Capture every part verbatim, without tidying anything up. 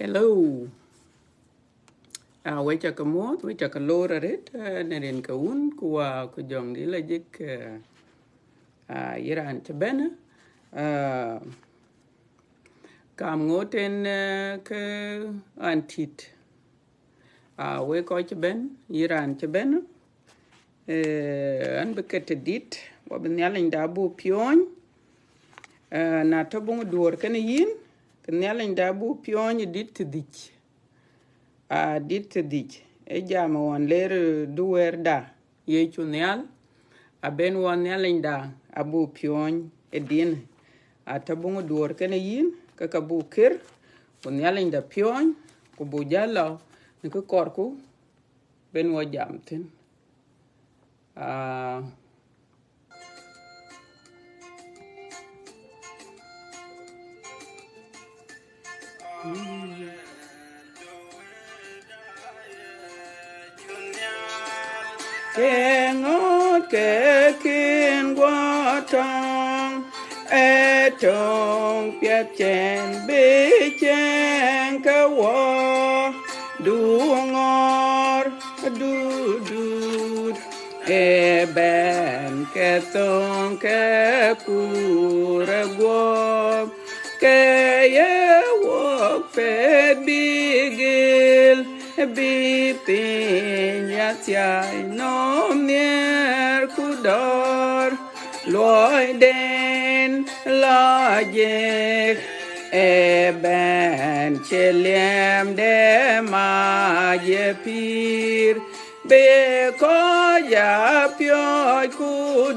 Hello. Ah, we ca ke muɔ̈th, we ca ke lor arët, eh, në rin ke wun, ku wa, ku jɔŋdï la jik, eh, ah, yï raan cï bɛ̈n, eh, kam ŋot en, eh, ke ɣɛn tït. Ah, we kɔc cï bɛ̈n, yï raan cï bɛ̈n, eh, ɣɛn bï ket të dït, wa bï Nhialicda buk piɔ̈ɔ̈ny, eh, na tɔ̈ buŋ duɔ̈ɔ̈r kenë yïn, ke Nhialicda buk piɔ̈ɔ̈ny ë dït të dhïc. Ah, dït të dhïc, ë jam ɣɔn ler, eh, duwɛɛrda, Yecu nhial, abɛ̈n wa Nhialicda abuk piɔ̈ɔ̈ny ë din. A tɔ̈ buŋ duɔ̈ɔ̈r kenë yïn, ke ka buk ker, ku Nhialicda piɔ̈ɔ̈ny, ku buk jäl lɔ në kë kɔɔrku bɛ̈n wa jam thïn. Ah. Ke ŋot ke kën guɔ tɔŋ, ë töŋ piɛth cɛn bï cɛn ke wɔ, du ŋɔr, du dut, ë bɛ̈n ke thöŋ ke kur ë guɔ̈p, ke ye wok peth bï gil, bï piny ya thiai nɔm nhiɛɛr ku dɔ̈ɔ̈r, luɔiden lɔ jek, ë bɛ̈n cï liɛmde mac ye pïïr, bï kɔc a piɔ̈ɔ̈c ku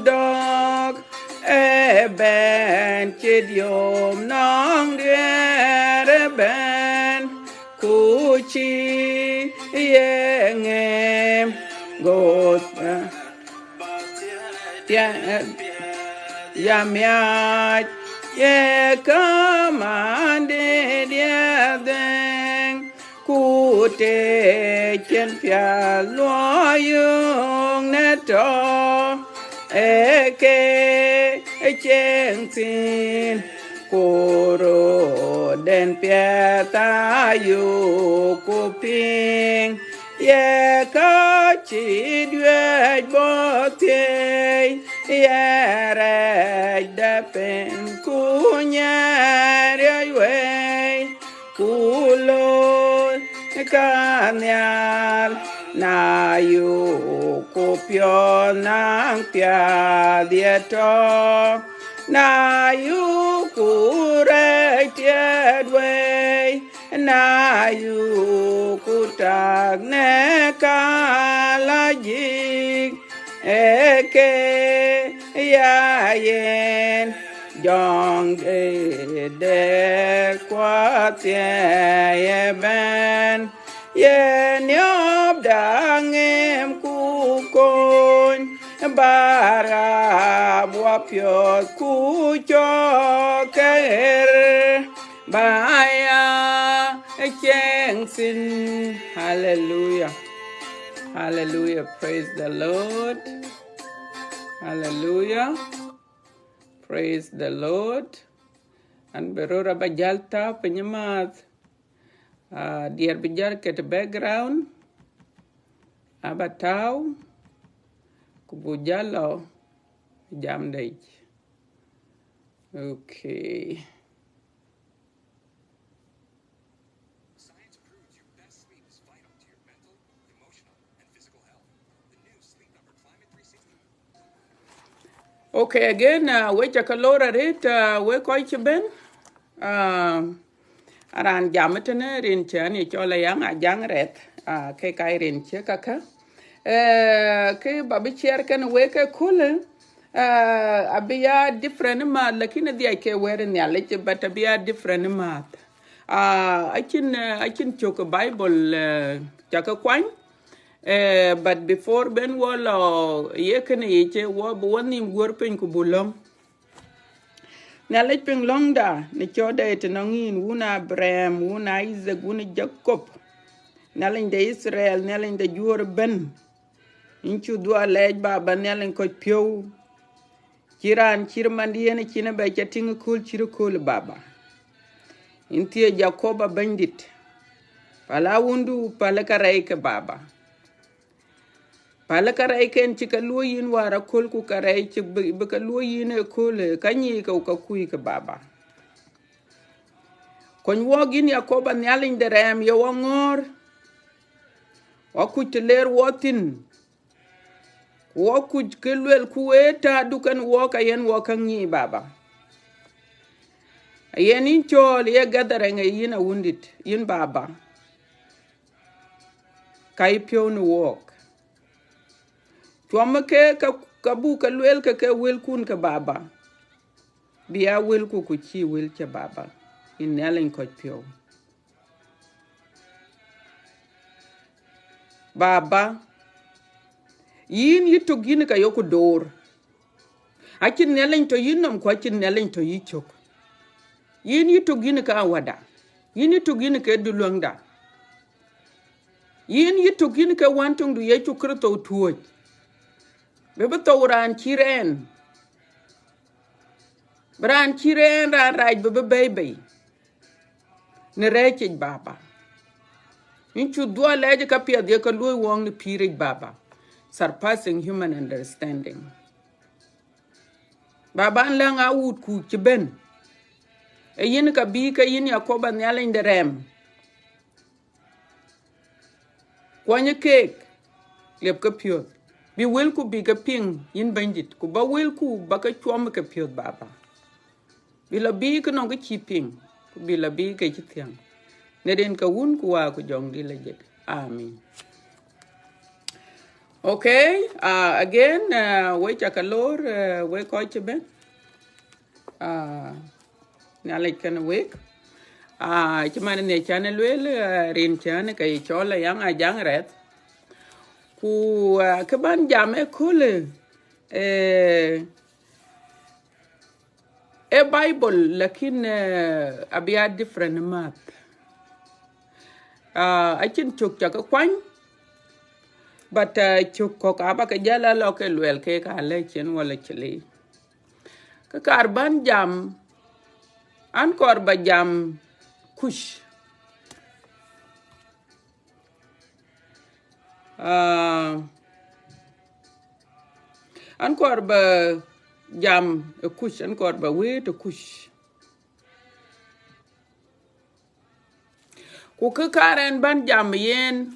dɔ̈k, ë bɛ̈n cï diööm nɔŋ diɛɛr ëbɛ̈n, ku cï ye ŋeem goth, eh, ya miaac ye kaman de diɛɛr dhëŋ, ku të cïn pial luɔi yöŋ në tɔ̈, ë ke cieŋ thïn, ku röördɛn piɛth ayök ku piŋ, ye ka cï duëëc bɔ̈ thiëi, ye rɛɛc dɛ piny ku nyɛɛr riɔ̈c wei, ku looi ka nhial, na yök ku piɔ̈ɔ̈th naŋ piath ye tɔ̈, na yök ku rɛɛc tiɛɛt wei, na yök ku tak në ka la jik, ë ke ya yen jɔŋ de dɛɛr kuathiɛɛi ëbɛ̈n, ye niɔp daŋ ŋeem ku kony, ba rap wapiɔ̈ɔ̈th ku cɔk ke ɣer, ba ya cieŋ thïn. Hallelujah. Hallelujah. Praise the Lord. Hallelujah. Praise the Lord. An bï röt aba jäl tääu piny amääth. Ah, diɛɛr bï jäl ket background. Aba tääu. Ku buk jäl lɔ jamde yic. Okay. Science proves your best sleep is vital to your mental, emotional, and physical health. The new Sleep Number Climate three sixty. Okay, again, uh, we ca ke lor arët, uh, we kɔc cï bɛ̈n. Uh, aran jam ëtënë rin cï an ye cɔl Ayaŋ Ajaŋ Rɛth, uh, ke ka rin cï kakë. Eh, ke ba bï share kenë wek ke köölë, eh, abï ya different amääth, lakin adhiac ke wɛ̈t Nhialic, but abï ya different amääth. Ah, acïn, eh, acïn cök Bible, eh, ca ke kuany. Eh, but before bɛ̈n wɔ lɔ ye kënë yic, wɔ bï wɔ nhïïm guɔ̈r piny ku buk lɔ̈ŋ. Nhialic piŋ lɔ̈ŋda në cɔɔtda ë tënɔŋ yïn, wun Abraham, wun Isaac, wun Jacob. Nhialic de Israel, Nhialic de juöör ëbɛ̈n. Yïn cuk dhuɔ̈k lɛɛc, Baba, Nhialic kɔc piɔ̈u. Cï raan cït mandiɛ̈n cïn ëbɛ̈n ca tïŋ ëkööl cït ëkööl, Baba. Yïn thiëëc Jacob Bɛ̈nydït. Päl awundu, päl karɛc ke Baba. Päl karɛc ken cï ke luɔ̈i yïn wäär aköl, ku karɛc cï bï, bï ke luɔ̈i yïn ëköl, ë ka nyic ke, ku ka kuc ke Baba. Kony wɔk yïn Yakoba Nhialic de rɛɛm, ye wɔ ŋɔ̈ɔ̈r, wɔ kuc të leer wɔ thïn, ku wɔ kuc kë luelku ë täädu kën wɔk, ayen wɔ käŋ nyic Baba. Ayen yïn cɔɔl ye gathering ë yïn awundït, yïn Baba, ka yï piɔ̈u në wɔk. Cuɔmë ke, ka, ka buk ke lueel ke, ke wëlkun ke Baba, bï ya wëlku ku cïï wël cë Baba, yïn Nhialic kɔc piɔ̈u. Baba, yïn yï tök yïn ka yok door. Acïn Nhialic tɔ̈ yï nɔm, ku acïn Nhialic tɔ̈ yï cök. Yïn yï tök yïn ke Awäda. Yïn yï tök yïn ke Duluäŋda. Yïn yï tök yïn ke Wën töŋdu Yecu Kërtho tuɔ̈c, bï bï thou raan cï rɛɛn, bï raan cï rɛɛn, raan rac bï bï bɛ̈i bei në rɛ̈ɛ̈c yic, Baba. Yïn cuk dhuɔl lɛc ka piɛth ye ke luɔ̈i wɔŋ në pïïr yic, Baba, surpassing human understanding. Baba, an läŋ awut ku cï bɛ̈n, ë yïn ka bï ke yïn Yakoba Nhialic de rɛɛm. Kuɔny keek, liep ke piɔ̈th, bï wëlku bï ke piŋ yïn Bɛ̈nydït, ku ba wëlku ba ke cuɔm ke piɔ̈th, Baba. Bï lɔ bï ke nɔŋ ke cï piŋ, ku bï lɔ bï ke cï thiäŋ. Në rin ke Wun ku Wä ku Jɔŋdït lajik. Amin. Okay, uh, again, uh, we ca ke lor, uh, we kɔc cï bɛ̈n. Ah, Nhialic kenë wek. Ah, cï man në cän ë lueel, ah, rin cän ke ye cɔl Ayaŋ Ajaŋ Rɛth. Ku, ah, kë ban jam ëköl, eh, ë Bible, lakin, eh, abï ya different math. Ah, acïn cök ca ke kuany, but, ah, cök kɔ̈k aba ke jäl a lɔ ke luɛl kek alɛ̈ cin wala cili. Kë kaar ban jam, an kɔɔr ba jam Kuc. Ah, an kɔɔr ba jam ë Kuc, an kɔɔr ba wëët ë Kuc. Ku kë kaar ɛn ban jam yen,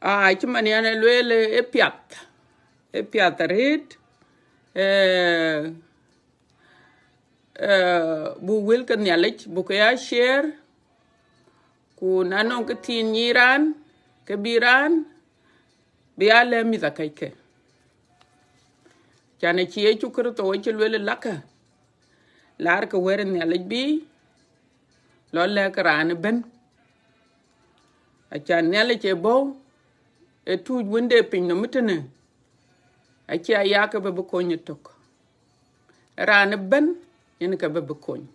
ah, cï man yɛn ë lueel, ë piath, ë piath arëët, eh, eh, buk wël ke Nhialic, buk ke ya share, ku na nɔŋ kë thiin nyic raan, ke bï raan, bï ya lɛ̈k mïth akɛckë. Can acï Yecu Kërtho acï lueel, lakë, laarkë wɛ̈t ë Nhialic bï lɔ lɛ̈k raan ëbɛ̈n. Acan Nhialic ë bɔ̈, ë tuuc wënde piny nɔm ëtënë, acï aya ke bï bï kony ëtök. Raan ëbɛ̈n yen ke bï bï kony.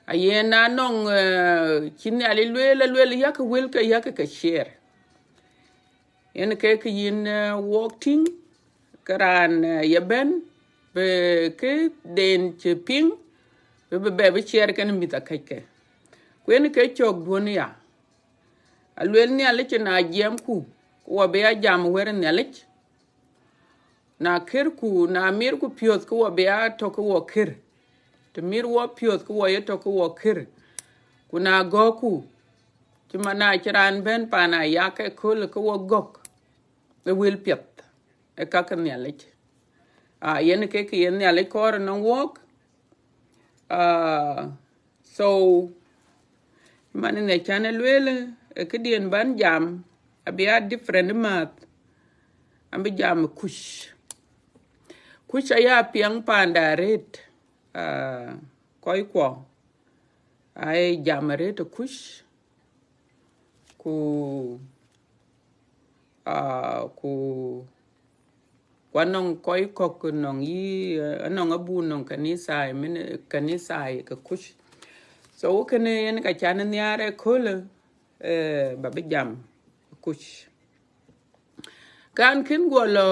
Ayen na nɔŋ, eh, cï Nhialic lueel, alueel, yakë wëlkë, yakë ke share. Yen ke kë yïn, eh, wɔk tïŋ, ke raan, eh, ye bɛ̈n, bï këden cï piŋ, bï bï bɛ bï share kenë mïth akɛckë. Ku yen ke cökduön ya. Alueel Nhialic na jiɛɛmku, ku wɔ bï ya jam wɛ̈t ë Nhialic. Na kërku, na mirku piɔ̈th, ke wɔ bï ya tɔ̈ ke wɔ kër. Të mir wɔ piɔ̈th, ke wɔ ye tɔ̈ ke wɔ kër. Ku na gɔ̈kku, cï man na cï raan bɛ̈n paan aya ke kööl, ke wɔ gɔ̈k, ë wël piɛth, ë ka ke Nhialic. Ah, yen ke kë ye Nhialic kɔɔr ënɔŋ wɔk. Ah, so, man në cän ë lueel, ë këdiɛn ban jam, abï ya different math, abï jam ë Kuc. Kuc aya piɛŋ panda arëët, ah, kɔckuɔ, aye jam arëët ë Kuc. Ku, ah, ku, ku anɔŋ kɔc kɔ̈k nɔŋ yï, eh, anɔŋ abun nɔŋ kanitha, min, kanitha ke Kuc. So, kënë yen ka can nhiaar ëköölë, eh, ba bï jam Kuc. Kan kën guɔ lɔ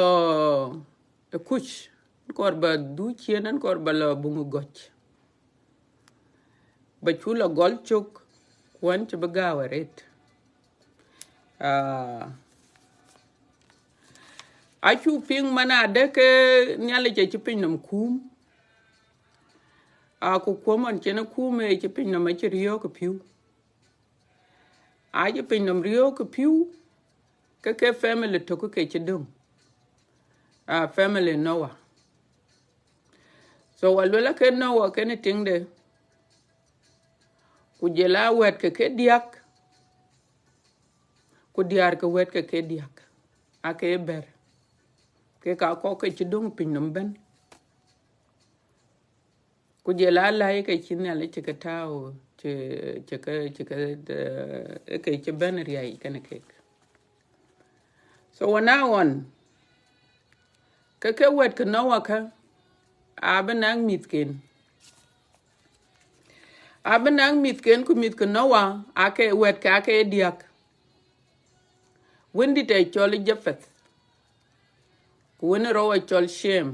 ë Kuc, an kɔɔr ba dhuk ciëën, an kɔɔr ba lɔ buŋ ë gɔ̈c. Ba cu lɔ gɔl cök, Ku ɣɛn cï bï gääu arët. Ah, acuk piŋ man adë ke Nhialic acï pinynhom kuum. Ah, ku kuɔ̈m ɣɔn cïn kuum ë cï pinynhom acï riɔ̈ɔ̈k ë pïu. Acï pinynhom riɔ̈ɔ̈k ë pïu, ke ke family tök ke cï döŋ. Ah, family Noah. So, aluel ake Noah kenë tiŋde, ku jɔl aa wɛ̈tke ke diäk, ku diäär ke wɛ̈tke ke diäk, ake bɛ̈t. Kek aa kɔc ke cï döŋ pinynhom ëbɛ̈n. Ku jɔl aa läi ke cï Nhialic cï ke tääu, cï, cï ke, cï ke, eh, ke cï bɛ̈n riäi kenë kek. So, wën aa ɣɔn, ke ke wɛ̈tke Noah kä, abï naŋ mïthken. Abï naŋ mïthken, ku mïthke Noah, ake wɛ̈tke ake diäk. Wëndït ë cɔl Japheth, ku wën rou ë cɔl Shem,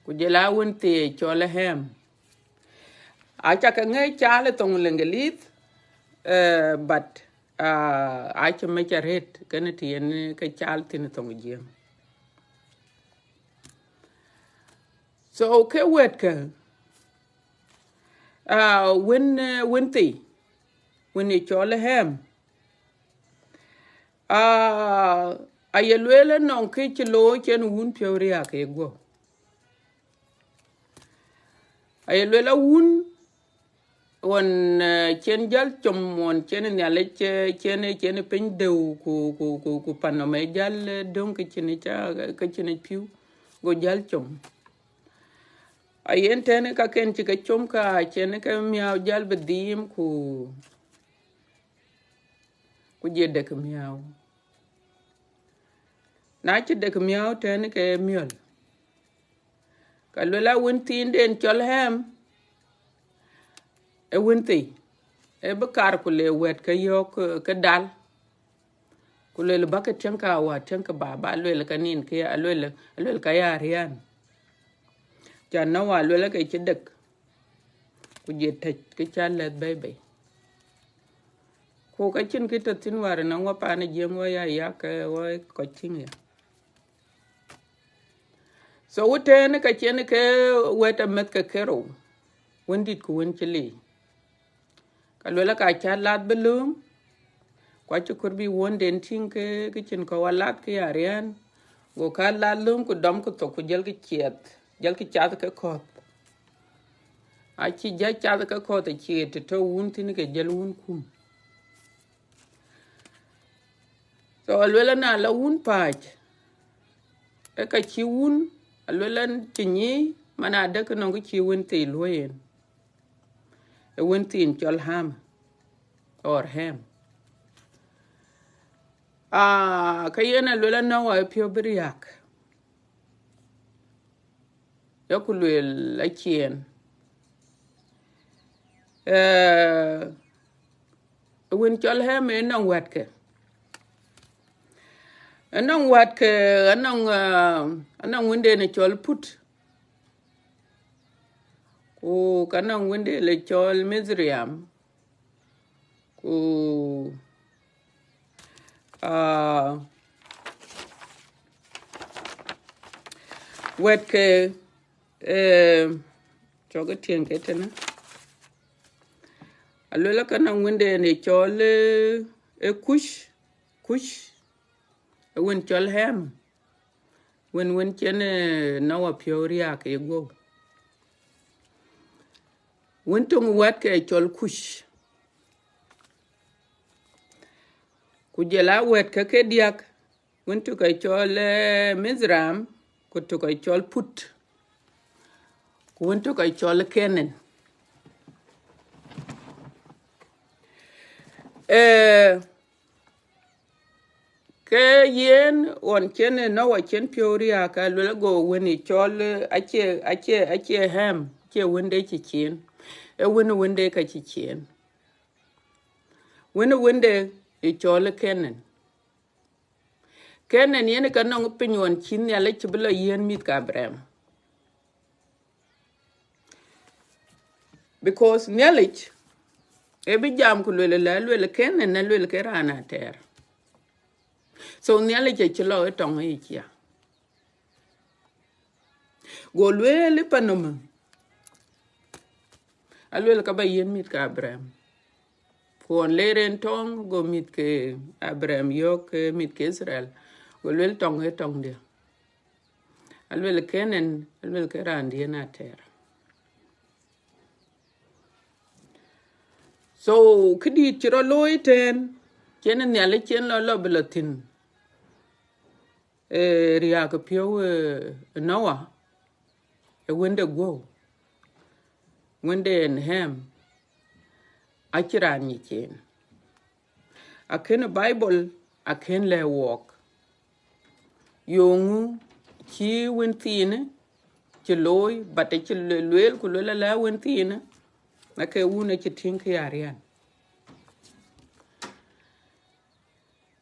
ku jɔl aa wën thii ë cɔl Ham. Aca ke ŋiɛc caal ë thoŋ Lëŋgelith, eh, but, ah, acï mec arët kenë të yen ke caal thïn ë thoŋ Jiëëŋ. So, ke wɛ̈tke, ah, wën, eh, wën thii, wën ë cɔl Ham, ah, aye lueel ënɔŋ kë cï looi cïn wun piɔ̈u riääk ë guɔ̈p. Aye lueel a wun ɣɔn, eh, cïn jäl com ɣɔn cïn Nhialic, eh, cïn, cïn piny dëu ku, ku, ku, ku pan nɔm ë jäl, eh, döŋ ke cïn ca, ke cïn pïu, go jäl com. Ayen tënë kaken cï ke com ka cïn ke miäu jäl bï dhiim ku, ku jɔl dek miäu. Na cï dek miäu tënë ke miɔl. Ka luel a wën thiinden cɔl Ham, ë wën thii, ë bï kar ku le wɛ̈t ke yɔ̈ɔ̈k, eh, ke dal. Ku luel bä ke tiɛŋ ka wä, tiɛŋ ke baba, luel ka nin ke, aluel, aluel ka ya riän. Ca Noah luel ke cï dek, ku jɔl tëc ke ca lɛ̈th bɛ̈i bei. Ku ka cïn kë tɔ̈ thïn wäär ënɔŋ wä paan ë Jiëëŋ wä ya yak, eh, wä kɔc tïŋ ya. So, wëtënë ka cïn ke wɛ̈t amɛ̈th ke kerou, wëndït ku wën cï liic. Ka luel ka ca lath bï lööm, ku acï kɔɔr bï wunden tïŋ ke, ke cïn kɔ̈u alath ke ya riän. Go ka lath lööm ku dɔm ku thok ku jɔlkï ciɛth, jɔlkï cath ke kɔ̈th. Acï jɔl cath ke kɔ̈th acie të tɔ̈ wun thïn ke jɔl wun kum. So, aluel na la wun pääc, ë ka cï wun, aluel cï nyic, man adek nɔŋ kë cï wën thii luɔ̈i yen. Ë wën thiin cɔl Ham, or Ham. Ah, ka yen aluel a Noah ë piɔ̈u bï riääk. Ë ku luel aciɛɛn. Eh, ë wën cɔl Ham ë nɔŋ wätke. Ë nɔŋ wätke, ë nɔŋ, eh, ë nɔŋ wënden ë cɔl Put. Ku ka nɔŋ wënden ë cɔl Mizraim. Ku, ah, wätke, eh, cɔk ë tiɛŋ ke tënë. Aluel ka nɔŋ wënden ë cɔl, eh, ë Kuc, Kuc, ë wën cɔl Ham. Wën, wën cïn, eh, Noah piɔ̈u riääk ë guɔ̈u. Wën töŋ wätke cɔl Kuc. Ku jɔl a wätke ke diäk, wën tök ë cɔl, eh, Mizraim, ku tök ë cɔl Put, ku wën tök ë cɔl Kenan. Eh, ke yen ɣɔn cïn Noah cïn piɔ̈u riääk, aluel go wën ë cɔl, eh, acie, acie, acie Ham, acie wënde cï ciën. Ee wën, wënde ka cï ciën. Wën, wënde ë cɔl Kenan. Kenan yen ka nɔŋ piny ɣɔn cï Nhialic cï bï lɔ yiën mïth ke Abraham. Because Nhialic Ë bï jam ku lueel ëlä, lueel Kenan, alueel ke raan atɛɛr. So Nhialic acï lɔ ë tɔŋ yic ya. Go lueel ë panom, alueel ka ba yiën mïth ke Abraham. Ku ɣɔn ler en tɔŋ, go mïth ke Abraham yɔ̈ɔ̈k ke mïth ke Itharel, go lueel tɔŋ ë tɔŋdiɛ̈. Alueel Kenan, alueel ke raandiɛ̈n atɛɛr. So këdït cï rɔt looi tɛ̈n, cïn Nhialic cïn lɔ, lɔ bï lɔ thïn, eh, riääk piɔ̈u, eh, Noah, ë wënde guɔ̈u, wënde en Ham, acïn raan nyic en. Akën Bible, akën lɛ̈k wɔɔk. Yeŋö cï wën thiinë cï looi, but acï lue-, lueel ku lueel alä wën thiinë, ake wun acï tïŋ kë ya riän.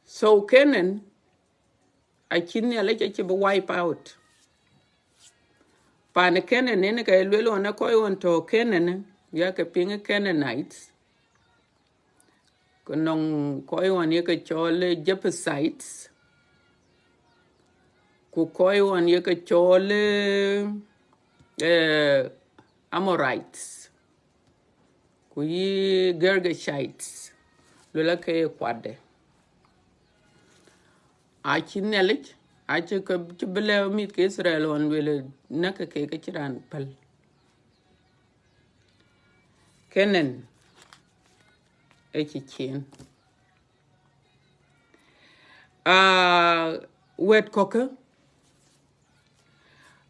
So Kenan, acï Nhialic acï bï wipe out. Pan Kenan en ke lueel ɣɔn ë kɔc ɣɔn tɔ̈ Kenan, yakë piŋ Canaanites. Ku nɔŋ kɔc ɣɔn ye ke cɔl, eh, Jebusites. Ku kɔc ɣɔn ye ke cɔl, eh, eh, Amorites. Ku yï Girgashites, lueel ake ye kuatde. Acï Nhialic, acï ke, cï bï lɛ̈k mïth ke Itharel ɣɔn lueel, näk ke keek acïn raan päl. Kenan ë cï ciën. Ah, wɛ̈t kɔ̈kë,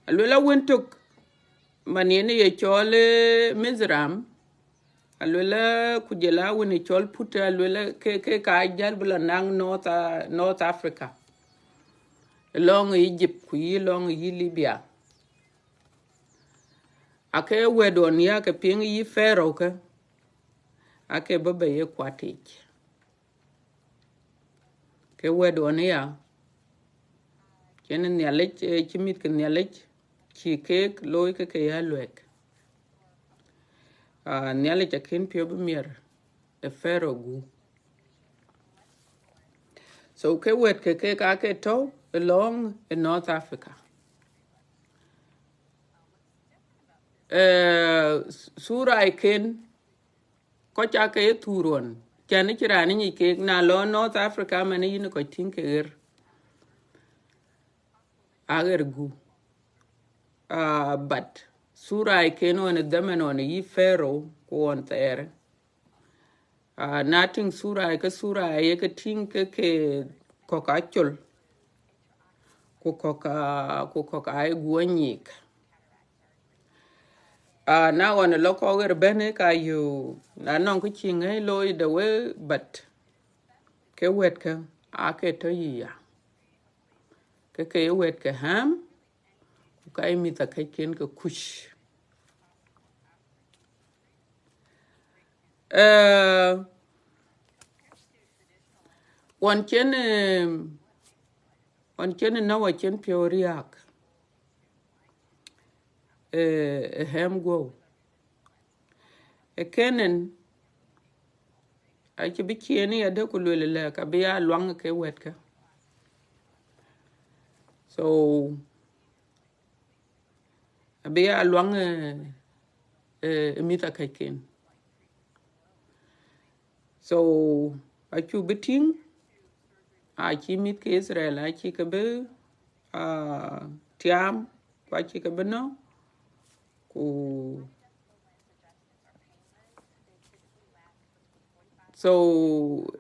alueel a wën tök, man yen ye cɔl, eh, Mizraim, alueel a ku jɔl a wën ye cɔl Put, alueel a ke, ke ka jäl bï lɔ naŋ North, ah, North Africa, lɔŋ Egypt ku yï lɔŋ yï Libya. Ake wɛ̈t ɣɔn yakë piŋ yï Pharaoh ke, ake bï bɛ ye kuat yic. Ke wɛ̈t ɣɔn aya, cïn Nhialic, eh, cï mïth ke Nhialic, cï keek looi ke ke ya luɛk. Ah, Nhialic akën piɔ̈u bï miɛt ë Pharaoh gup. So ke wɛ̈t ke keek ake tɔ̈ ë lɔŋ ë North Africa. Eh, s-, sura ë ken, kɔc ake ye thuur ɣɔn, cän ë cïn raan nyic keek, na lɔ North Africa, man yïn kɔc tïŋ ke ɣer, aɣer gup. Ah, but sura ë ken ɣɔn ë dhaman ɣɔn ë yï Pharaoh ku ɣɔn thɛɛr. Ah, na tïŋ sura ë ke sura ë ye ke tïŋ ke, ke kɔ̈k acol, ku kɔ̈k, ah, ku kɔ̈k aa ye gup anyiik. Ah, na ɣɔn ë lɔ kɔ̈k ɣer bɛ̈n ë ka yöö, na nɔŋ kë cï ŋɛ̈i looi the way, but ke wɛ̈tkë ake tɔ̈ yï ya. Ke ke ye wɛ̈t ke Ham, ku ka ye mïth akɛcken ke Kuc. Eh, ɣɔn cïn, eh, ɣɔn cïn Noah cïn piɔ̈u riääk, eh, ë Ham guɔ̈u, ë Kenan acï bï ciëën yadë ku lueel lɛ̈k abï ya luaŋ ke wɛ̈tkë. So, abï ya luaŋ, eh, eh, mïth akɛcken. So, acuk bï tïŋ, acï mïth ke Itharel, acï ke bï, ah, tiaam, ku acï ke bï nɔ̈k, ku so,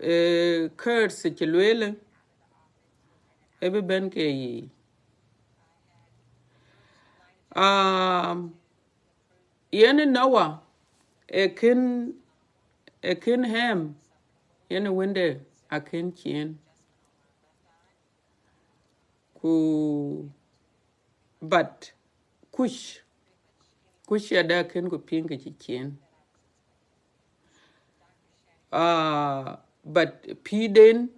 eh, curse cï lueel, ë bï bɛ̈n ke yiic. Um, yen Noah, ë kën, ë kën Ham, yen wënde akën ciëën. Ku, but Kuc, Kuc yadë akën ku piŋ ke cï ciëën. Ah, but pïïrden,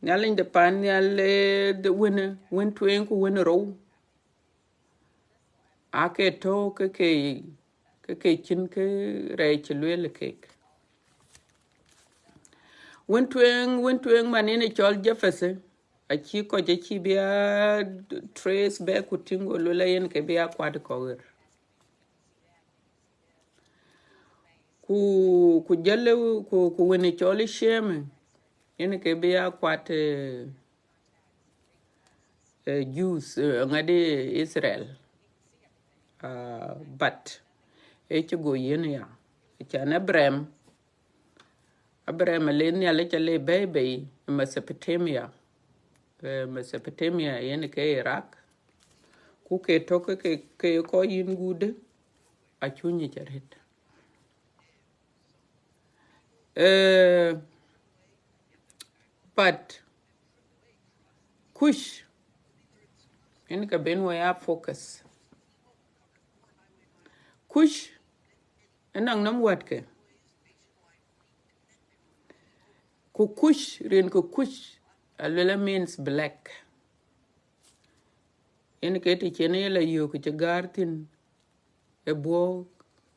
Nhialic de pan nhial, eh, de wën, wën tueŋ ku wën rou, ake tɔ̈ ke ke, ke ke cïn kë rɛɛc cï lueel kek. Wën tueŋ, wën tueŋ man yen ë cɔl Japheth, acï kɔc acï bï a trace back ku tïŋ, go lueel yen ke bï a kuat kɔc ɣer. Ku, ku jël, ku, ku wën ë cɔl Shem, yen ke bï a kuat, eh, eh, Jews, eh, ŋadi Israel. Ah, but ë cï go yen ya, can Abraham, Abraham ale Nhialic ale bɛ̈ɛ̈i bei ë Mesopotamia. Eh, Mesopotamia yen ke Iraq. Ku ke tök ke, ke kɔc yïn guutë, acu nyic arëët. Eh, but Kush, yen ke ben wɔ ya focus. Kush, ënɔŋ nɔm wɛ̈tke. Ku Kush, rin ke Kush, aluel means black. Yen ke të cïn ye la yök cï gäär thïn, ë buɔ̈k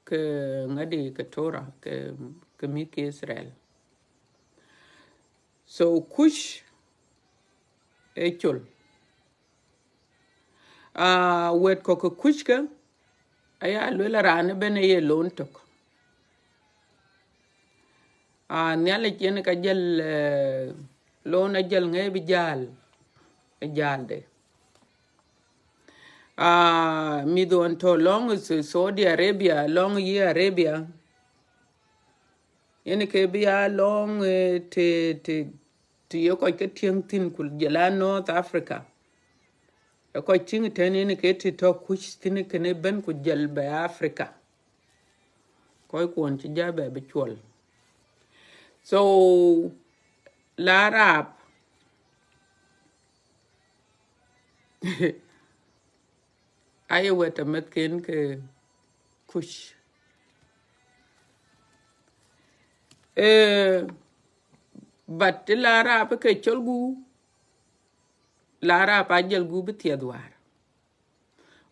ke ŋadi ke Torah, ke, ke mïth ke Israel. So Kush ë col. Ah, wɛ̈t kɔ̈k ke Kush ke, aya luel raan ëbën ë ye loon tök. Ah, Nhialic yen ka jël, eh, loon ajël ŋɛi bï jäl, ë jälde. Ah, mïth ɣɔn tɔ̈ lɔŋ Sa-, Saudi Arabia, lɔŋ yï Arabia, yen ke bï ya lɔŋ, eh, të, të, të ye kɔc ke tiëŋ thïn ku jël a North Africa. Ë kɔc tïŋ tɛ̈n yen ke të tɔ̈ Kush thïn kënë ëbën ku jël bɛ Africa. Kɔc kuɔn cï ja bɛ bï cuɔl. So, la Arab, aye wɛ̈t amɛthken ke Kush. Eh, but la Arab ke col gup, la Arab ajël gup bï thiɛth wäär.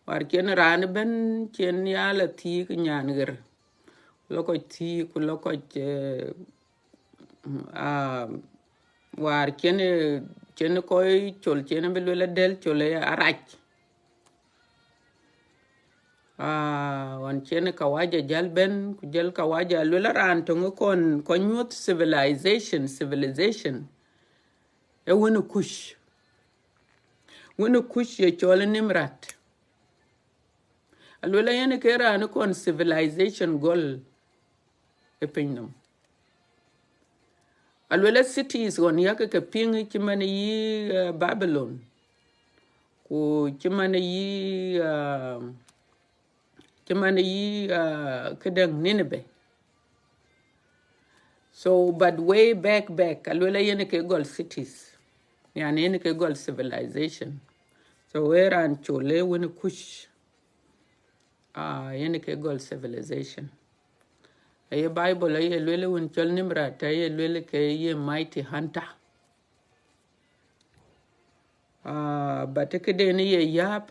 Wäär cïn raan ëbën cïn ya la thiëëk nyan ɣer. La kɔc thiëëk, ku la kɔc, eh, ah, wäär cïn, cïn kɔc col, cïn bï luel adɛl col ë arac. Ah, ɣɔn cïn kawaja jäl bɛ̈n, ku jël kawaja luel raan töŋ kɔn, kɔn nyuɔ̈th civilization, civilization. Ë wën Kush. Wën Kush ye cɔl Nimrod. Aluel yen ke raan kɔn civilization gɔl ë piny nɔm. Aluel cities ɣɔn yak ke piŋ cï man yï, eh, Babylon. Ku cï man yï, ah, cï man yï, ah, këdäŋ Nineveh. So, but way back, back, aluel yen ke gɔl cities. Yani yen ke gɔl civilization. So, where raan col ë wën Kush, ah, yen ke gɔl civilization. Aye Bible aye luel wën cɔl Nimrod, aye luel ke ye mighty hunter. Ah, but këden ye yääp,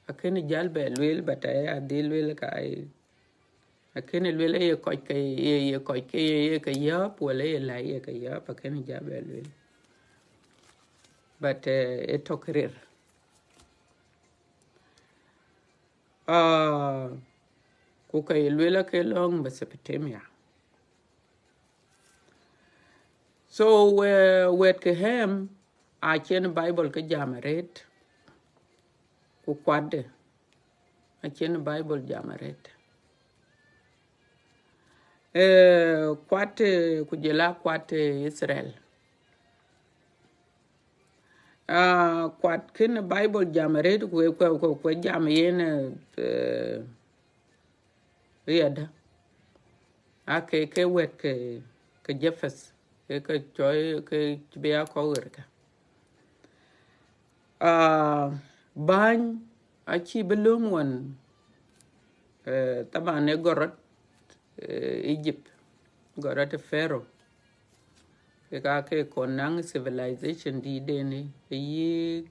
akënë jäl bɛ luel, but aye adhil luel ka ai. Akënë luel ye kɔc ke, ye, ye kɔc ke, ye, ye ke yääp, wala ye la ye ke yääp, akënë jäl bɛ luel. But, eh, ë tök rir. Ah, ku ka ye luel ke lɔŋ Mesopotamia. So, eh, wɛ̈t ke Ham, acïn Bible ke jam arëët, ku kuatde, acïn Bible jam arëët. Eh, kuat, eh, ku jël a kuat, eh, Israel. Ah, kuat kënë Bible jam arëët, ku, ku, ku, ku jam yen, eh, riɛda. Ake ke wɛ̈t ke, ke Japheth, ke, ke cɔl, ke bï a kɔc ɣer ka. Ah, bäny acï bï lööm ɣɔn, eh, taban ë gɔl rɔt, eh, Egypt, gɔl rɔt ë Pharaoh. Kek aa ke kɔn naŋ civilization dïïtden ë yï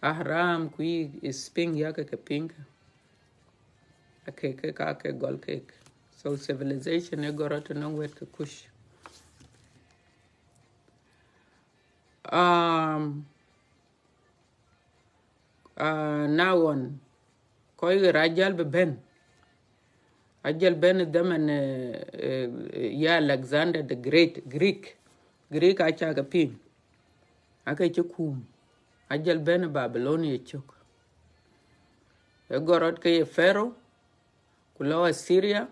Ahram ku yï Sphinx yak ke piŋ kë. Ake ke ka ke gɔl kek. So civilization ë gɔl rɔt ënɔŋ wɛ̈t ke Kuc. Um, uh, na ɣɔn, kɔc ɣer ajäl bï bɛ̈n. Ajäl bɛ̈n ë dhaman, eh, eh, ya Alexander the Great, Greek. Greek acä ke piŋ. Ake cï kum. Ajäl bɛ̈n ë Babylonia cök. Ë gɔl rɔt ke ye Pharaoh, ku lɔ Assyria,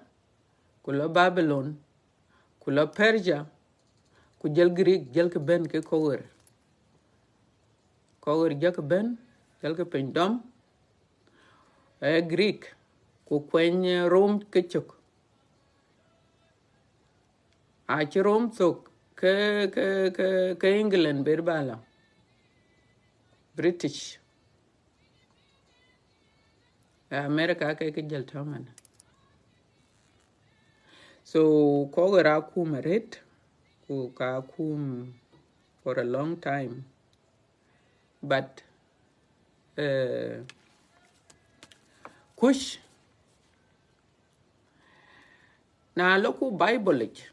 ku lɔ Babylon, ku lɔ Persia, ku jël Greek, jëlkï bɛ̈n ke kɔc ɣer. Kɔc ɣer jɔlkï bɛ̈n, jɔlkï piny dɔm, ee Greek, ku kuɛny, eh, Rome ke cök. Acï Rome thök ke, ke, ke, ke England ber ba la. British. America ke ke jël tɔ̈ man. So, kɔc ɣer akum arët, ku ka kum for a long time. But, eh, Kuc, na lɔku Bible yic,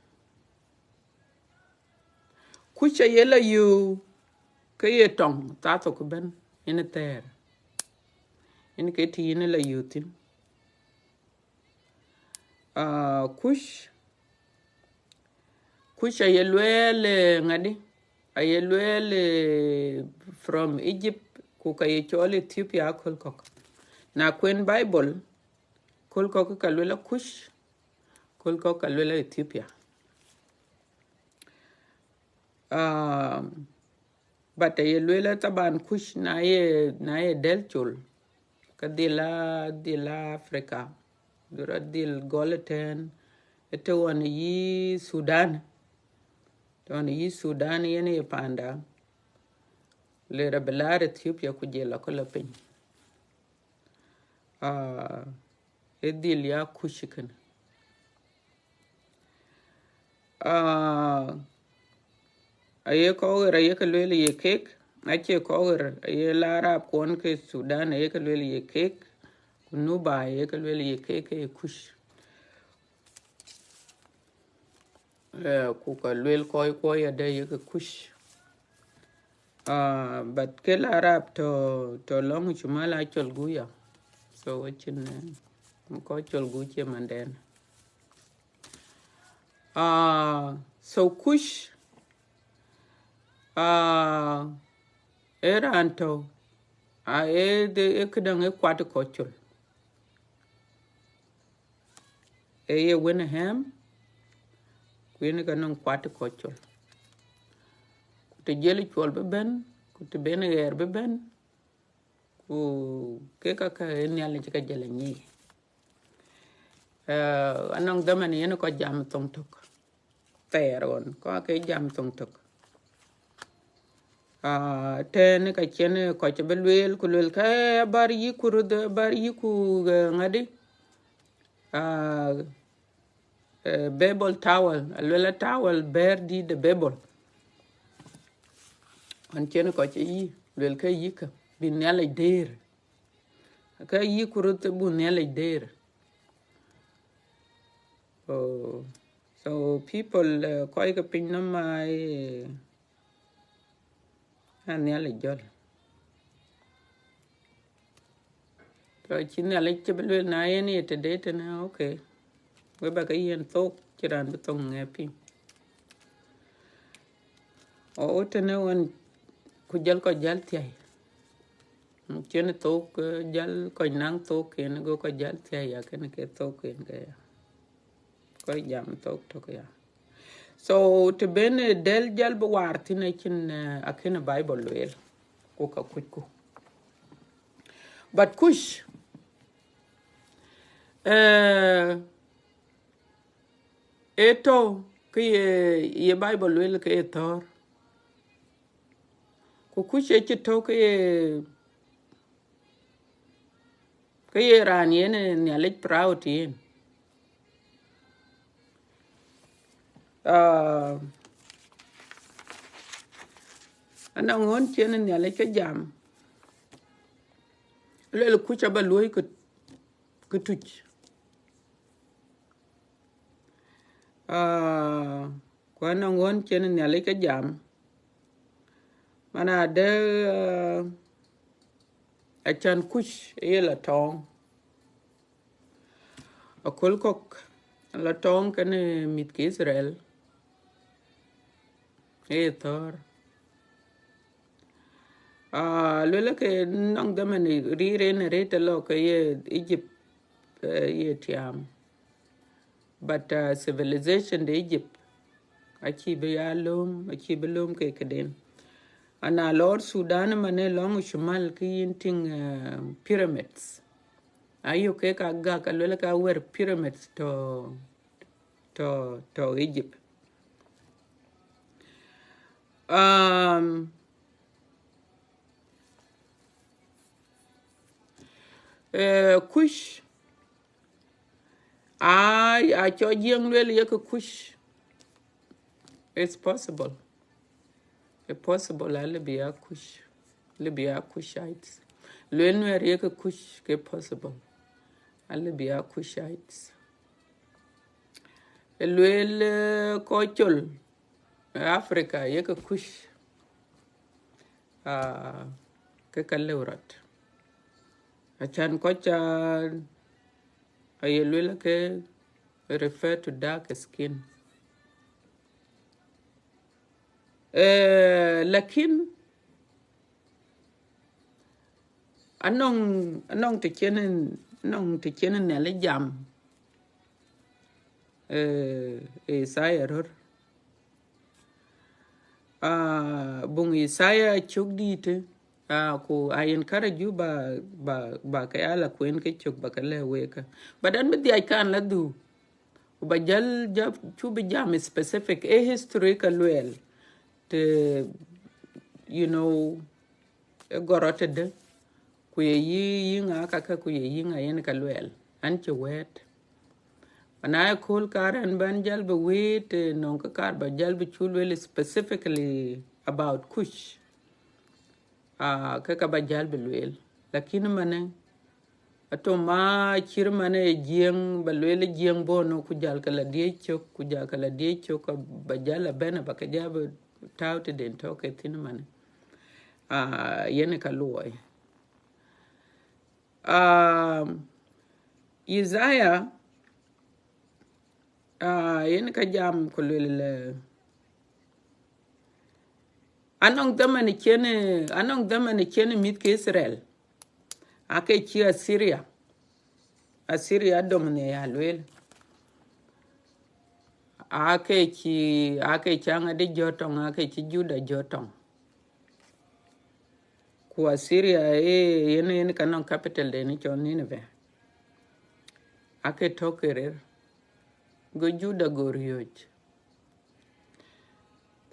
Kuc aye la yök ke ye tɔŋ thathok ëbɛ̈n, yen thɛɛr. Yen ke tï yen la yök thïn. Ah, Kuc, Kuc aye lueel, eh, ŋadï, aye lueel, eh, from Egypt, ku ka ye cɔl Ethiopia aköl kɔ̈k. Na kuen Bible, köl kɔ̈k ka lueel a Kuc, köl kɔ̈k ka lueel a Ethiopia. Ah, but aye lueel a thaban Kuc na ye, na ye dɛl col, ka dhil a, dhil a Africa, dhil a dhil gɔl ëtɛ̈ɛ̈n, ëtɛ̈ ɣɔn yï Sudan, tɔ̈ ɣɔn yï Sudan yen ye panda, le rɔt bï laar Ethiopia ku jël akɔl piny. Ah, ë dhil ya Kuc kënë. Ah, aye kɔc ɣer aye ke lueel ye kek, acie kɔc ɣer, aye la Arab kuɔn ke Sudan aye ke lueel ye kek, ku Nuba aye ke lueel ye kek ke Kuc. Eh, ku ka lueel kɔc kuɔ ya dɛ ye ke Kuc. Ah, but ke la Arab tɔ̈, tɔ̈ lɔŋ cumal acɔl guya. So, acïn, eh, kɔc cɔl guc ye mandɛn. Ah, so Kuc, ah, ee raan tɔ̈, ah, ee de, ee këdäŋ ee kuat kɔc col. Ee ye wën ë Ham, ku yen ke nɔŋ kuat kɔc col. Ku të jël cuɔl bï bɛ̈n, ku të ben ɣɛɛr bï bɛ̈n, ku ke ka ke Nhialic ka jël anyic. Eh, anɔŋ dhaman yen kɔc jam thoŋ tök. Thɛɛr ɣɔn, kɔc ke jam thoŋ tök. Ah, tɛ̈ɛ̈n ka cïn kɔc bï lueel, ku lueel ka abär yï ku röth, abär yï ku, eh, ŋadï. Ah, eh, Babel Tower, alueel a tower bɛ̈ɛ̈r dït de Babel. Ɣɔn cïn kɔc yï, lueel ke yï ka bï Nhialic dëër. Ka yï ku röth bï Nhialic dëër. Oh, so people, eh, kɔc ke piny nɔm ma, eh, a Nhialic jɔl. So, cï Nhialic cï bï lueel na yen ye tëde tënë, okay. We ba ke yen thok, cï raan bï thok ŋɛk piŋ. O, tënë ɣɔn, ku jɔl kɔc jäl thiäi. Cïn thok, eh, jäl kɔc naŋ thok ken, go kɔc jäl thiäi ya, kën ke thok ken ke ya. Kɔc jam thok tök ya. So, të ben, eh, dɛl jäl bï waar thïn acïn, eh, akën Bible lueel, ku ka Kucku. But Kuc, eh, ee tɔ̈ ke ye, ye Bible lueel ke ye thɔ̈ɔ̈r. Ku Kuc ëcï tɔ̈ ke ye, ke ye raan yen, eh, Nhialic proud yen. Ah, anɔŋ ɣɔn cïn Nhialic ke jam. Lueel Kuc aba luɔ̈i kë, kë tuc. Ah, ku anɔŋ ɣön cïn Nhialic ke jam. Man adë, ah, acan Kuc ë ye la tɔŋ. Aköl kɔ̈k la tɔŋ kenë mïth ke Itharel ë ye thɔ̈ɔ̈r. Ah, luelë ke nɔŋ dhaman rëër en arëët ë lɔ ke ye Egypt, eh, ye tiam. But, uh, civilization de Egypt acï bï ya lööm, acï bï lööm ke këden. Ana lɔɔr Sudan man ë lɔŋ Shumal ke yïn tïŋ, uh, pyramids. Ayök ke ka gäk, aluel ka wër pyramids tɔ̈, tɔ̈, tɔ̈ Egypt. Um, eh, Kuc, ai, acɔl Jiëŋ luel yek Kuc. It's possible. It's possible, alëu bï ya Kuc. Alëu bï ya Kucites. Luel Nuɛɛr yek Kuc, ke possible. Alëu bï ya Kucites. Luel, eh, kɔc col Africa yek Kuc. Ah, ke ka lëu rɔt. Acan kɔc ca, aye luel ke refer to dark skin. Eh, lakin anɔŋ, anɔŋ të cïn, anɔŋ të cïn Nhialic jam, eh, Isaiah röt. Ah, buŋ Isaiah cök dïïtë, ah, ku I encourage you ba, ba, ba ke ya la kueen ke cök ba ke lɛ̈k wek kä. But an bï dhiac kan la dhuk, ku ba jäl, ja, cu bï jam specific, ë history ka lueel, të, you know, ë gɔrɔ tëdë, ku ye yï, yï ŋa kakë, ku ye yï ŋa yen ka lueel, an cï wɛ̈ɛ̈t. Ba na ye kööl kaar an bän jäl bï wëët, eh, nɔŋ kë kaar ba jäl bï cu lueel specifically about Kuc. Ah, ke ka ba jäl bï lueel. Lakin manë, atɔ̈ ma cït manë ë Jiëŋ, ba lueel ë Jiëŋ bɔ̈ nɔ, ku jäl ke la diëc cök, ku jäl ke la diëc cök, ka ba jäl a bɛ̈n, aba ke jäl bï tääu tëden tɔ̈ ke thïn manë. Ah, yen ë ka luɔi. Ah, Isaiah, ah, yen ka jam ku lueel lë, anɔŋ dhaman cïn, anɔŋ dhaman cïn mïth ke Itharel, ake cï Assyria, Assyria dom në ya lueel. Ake cï, ake cï aŋa de jɔt tɔŋ, ake cï Juda jɔt tɔŋ. Ku Assyria, eh, yen, yen ka nɔŋ capital de ni cɔl Nineveh. Ake tɔ̈ ke rëër. Go Juda go riɔ̈ɔ̈c.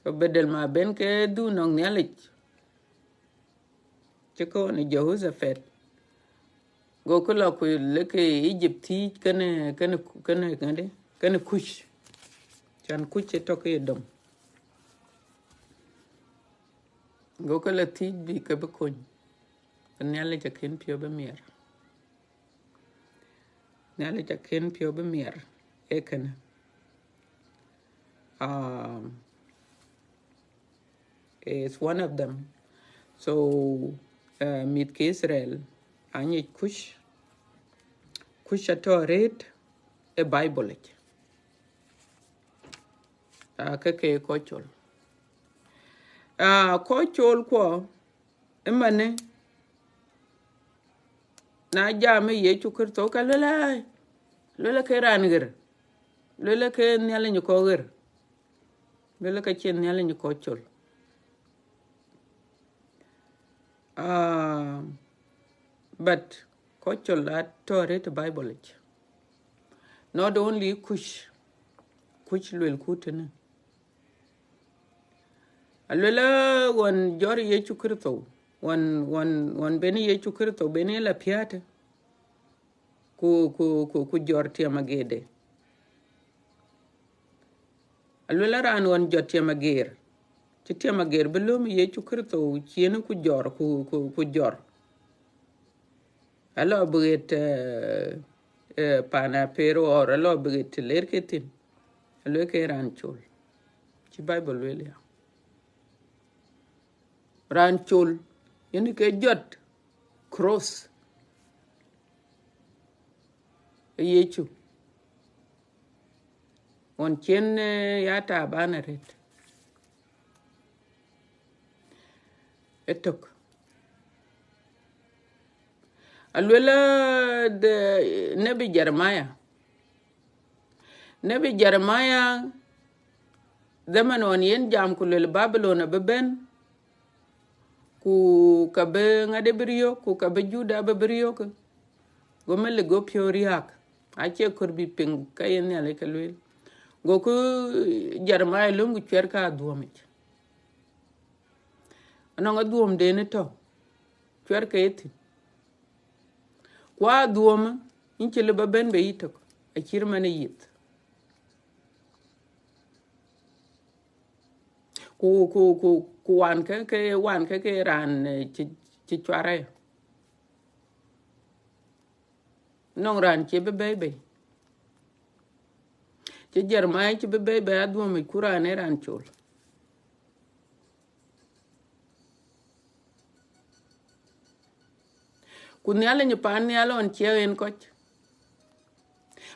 So bedel ma ben ke dhuk nɔŋ Nhialic, cï kɔn ë Jehoshaphat, go ke lɔ ku lek Egypt thiic kenë, kenë, kenë, kenë, kenë Kuc. Can Kuc ë tɔ̈ ke ye dom. Go ke lɔ thiic bï ke bï kony. Ke Nhialic akën piɔ̈u bï miɛr. Nhialic akën piɔ̈u bï miɛr. Ee kënë. Um, is one of them. So, uh, mïth ke Israel, anyic Kuc. Kuc atɔ̈ arëët ë Bible yic. Ah, ke ke kɔc col. Ah, kɔc col kuɔ, ëmanë, na jam ë Yecu Kërtho, ka luel, ai, luel ke raan ɣer, luel ke Nhialic kɔc ɣer, luel ke cïn Nhialic kɔc col. Ah, but kɔc col atɔ̈ arëët Bible yic. Not only Kuc, Kuc luelku tënë. Aluel ɣɔn jɔt Yecu Kërtho, ɣɔn, ɣɔn, ɣɔn ben Yecu Kërtho ben la piäät, ku, ku, ku, ku jɔt tiɛm ageerde. Aluel raan ɣɔn jɔt tiɛm ageer, cï tiɛm ageer bï lööm Yecu Kërtho, ciëën ku jɔt, ku, ku, ku jɔt. Alɔ bï ɣet, eh, eh, pan aper ɣɔɔr, alɔ bï ɣet të ler ke thïn. aluel ke raan col. Cï Bible lueel ya. Raan col, yen ke jɔt cross ë Yecu. Ɣɔn cïn, eh, ya taaban arëët. Ëtök. Aluel, eh, de nebi Jeremiah. Nebi Jeremiah, zaman ɣɔn yen jam ku luel Babylon abï bɛ̈n, ku ka bï ŋadï bï riɔ̈ɔ̈k, ku ka bï Juda bï bï riɔ̈ɔ̈k. Go Melik go piɔ̈u riääk, acie kɔɔr bï piŋ ka ye Nhialic ke lueel. Goku Jeremiah lööm ku cuɛtkë adhuɔ̈ɔ̈mic. Anɔŋ adhuɔ̈ɔ̈mden ë tɔ̈, cuɛtkë ye thïn. Ku adhuɔ̈ɔ̈më, yïn cï lëu ba bɛ̈n bei yïtök, acït man ë yith. Ku, ku, ku, ku wan ke, ke, wan ke, ke raan, eh, cï, cï cuar aya. Nɔŋ raan cï bï bɛ̈i bei. Cï Jeremiah cï bï bɛ̈i bei adhuɔ̈ɔ̈mic, ku raan ee raan col. Ku Nhialic ë paan nhial ɣɔn ciɛɛŋ en kɔc.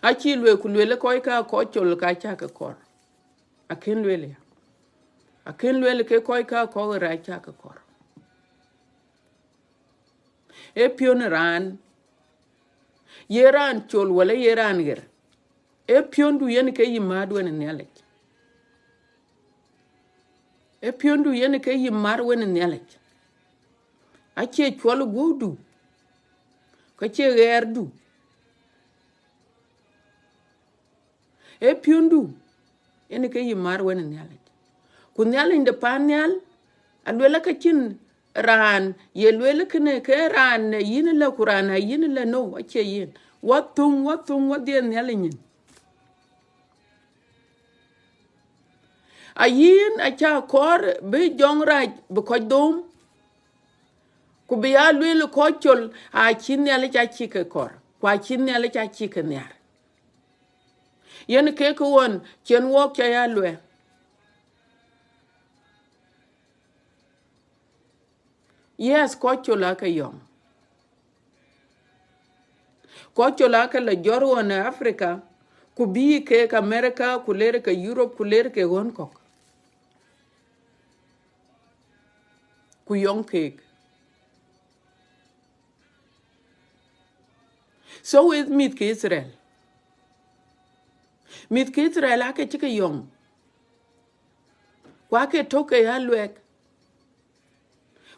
Acï lueel ku lueel kɔc ka kɔc col ka cä ke kɔɔr. Akën lueel ya. Akën lueel ke kɔc ka kɔc ɣer acä ke kɔɔr. Ee piɔ̈n raan, ye raan col wala ye raan ɣer. Ee piɔ̈ndu yen ke yï määt wën Nhialic. Ee piɔ̈ndu yen ke yï määt wën Nhialic. Acie cuɔl guɔ̈pdu, ka cie ɣɛɛrdu. Ee piɔ̈ndu yen ke yï määt wën Nhialic. Ku Nhialic de paan nhial, aluel ke cïn raan ye lueel kënë ke raan ë yïn ëlë ku raan ë yïn ëlë, no, acie yen. Wä thöŋ, wä thöŋ, wä dhiëëth Nhialic nyin. Ayïn acä kɔɔr bï jɔŋrac bï kɔc dhom, ku bï ya lueel kɔc col, acï Nhialic acï ke kɔɔr, ku acï Nhialic acï ke nhiaar. Yen kek ɣɔn cïn wɔk cä ya luɛɛl. Yes, kɔc col aake yɔŋ. Kɔc col aake la jɔt ɣɔn ë Africa, ku bïï keek America, ku ler ke Europe, ku ler ke ɣɔn kɔ̈k. Ku yɔŋ keek. So with mïth ke Israel. Mïth ke Israel aake cï ke yɔŋ. Ku aake tök ke ya luɛɛk.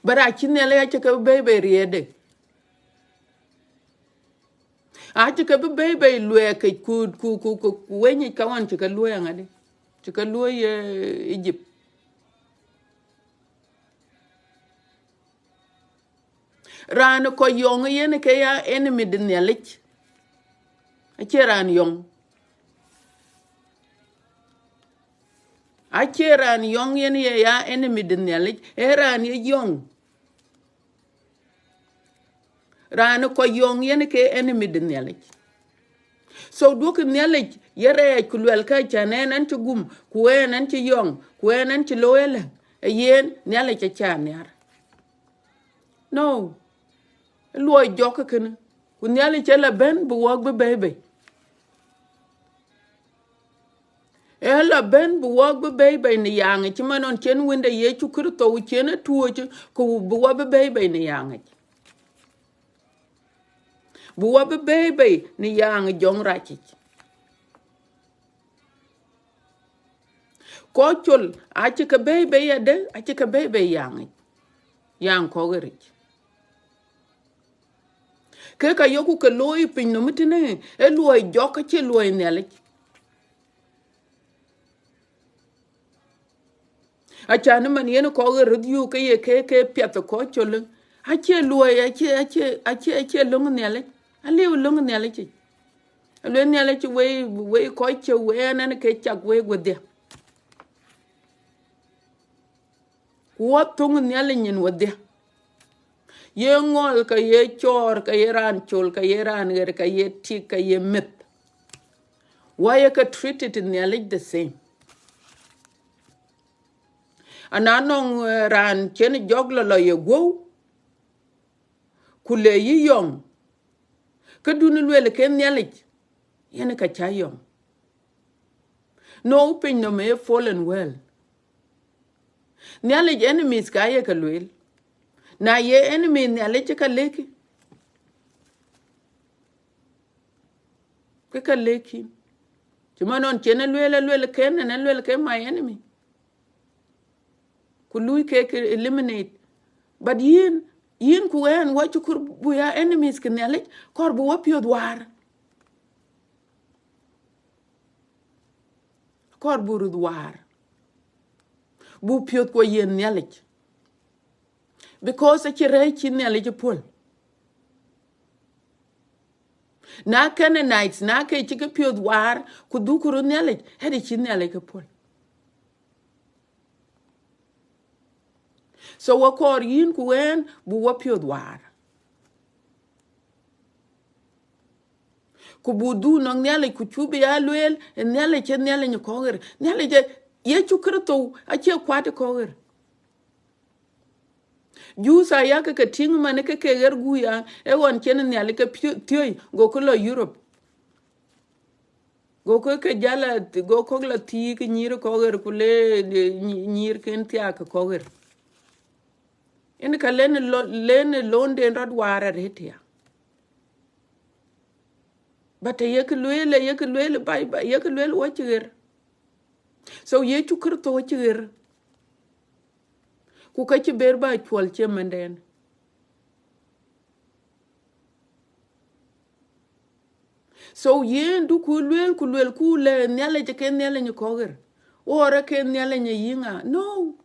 But acï Nhialic acï ke bɛ̈i bei riɛɛtde. Acï ke bï bɛ̈i bei luɛɛk ke ku, ku, ku, ku, ku wenyic ka ɣɔn cï ke luɔ̈i aŋadï. Cï ke luɔ̈i, eh, Egypt. Raan kɔc yɔŋ yen ke ya enemy de Nhialic. Acie raan yɔŋ. Acie raan yɔŋ yen ye ya enemy de Nhialic. Ee raan ye yɔŋ. Raan kɔc yɔŋ yen ke enemy de Nhialic. So duɔ̈kkë Nhialic ye rɛɛc ku luɛlkë cän en an cï gum, ku en an cï yɔŋ, ku en an cï looi ëlë, ee yen Nhialic acä nhiaar. No, ë luɔi jɔk kënë, ku Nhialic ë la bɛ̈n bï wɔk bï bɛ̈i bei. Ë la bɛ̈n bï wɔk bï bɛ̈i bei në yaaŋ, cï man ɣɔn cïn Wënde Yecu Kërtho cïn ë tuɔɔc, ku bï wɔ bï bɛ̈i bei në yaaŋ. Bï wɔ bï bɛ̈i bei në yaaŋ jɔŋrac yic. Kɔc col acï ke bɛ̈i bei adë, acï ke bɛ̈i bei yaaŋ yic, yaaŋ kɔ̈k ɣeric. Ke ka yoku ke looi piny nɔm tënë, ë luɔi jɔk, acie luɔi Nhialic. Acan man yen kɔc ɣer röt yök ke ye ke, ke piath kɔc col. Acie luɔi, acie, acie, acie, acie löŋ Nhialic. Aliu löŋ Nhialic yic. Aluel Nhialic wei, wei kɔc cï wei ɛn ɛn ke cak wei wedhie. Ku wɔ thöŋ Nhialic nyin wedhie. Ye ŋɔl, ka ye cɔɔr, ka ye raan col, ka ye raan ɣer, ka ye tik, ka ye meth. Why ye ke treated Nhialic the same? Ana nɔŋ, eh, raan cïn jɔk lɔ lɔ ye guɔ̈u, ku le yï yɔŋ, ke dun luel ke Nhialic, yen ka ca yɔŋ. No, piny nɔm ee fallen world. Nhialic enemies ka ye ke luel. Na ye enemy Nhialic ka lëkï. Ke ka lëkï. Cï man nɔn cïn e luel, e luel ke, en e luel ke my enemy. Ku lui ke, ke eliminate. But yïn, yïn ku ɣɛn, wa cukur bu ya enemies ke Nhialic, kɔɔr bu wa piɔ̈th waar. Kɔɔr bu röth waar. Bu piɔ̈th ku yen Nhialic. Because acï rɛɛc cï Nhialic puɔ̈l. Na Canaanites, na ke cï ke piɔ̈th waar, ku dhukuru Nhialic, ëdï cï Nhialic ke puɔ̈l. So wa kɔɔr yïn ku ɣɛn bu wa piɔ̈th waar. Ku bu dhuk nɔŋ Nhialic, ku cu bï ya lueel, e Nhialic, e Nhialic kɔc ɣer. Nhialic, e Yecu Kritho, acie kuat kɔc ɣer. Jews aya ke ke tïŋ man ke ke ɣer guya, e ɣɔn cïn Nhialic ke piö-, thiöi, go ke lɔ Europe. Go ke ke jal a, go kɔk lɔ thiik nyïïr kɔc ɣer, ku le, le nyi-, nyïïr ken thiaak kɔc ɣer. Yen ka len lo-, len londen rɔt waar arëët ya. But ye ke lueel, ye ke lueel, Bible, ye ke lueel wa cï ɣer. So Yecu Kritho wa cï ɣer. Ku ka cï ber ba cuɔl cï mɛnden. So yen du ku lueel, ku lueel ku le Nhialic ke Nhialic kɔc ɣer. Ɣɔɔr ke Nhialic yïŋa? No.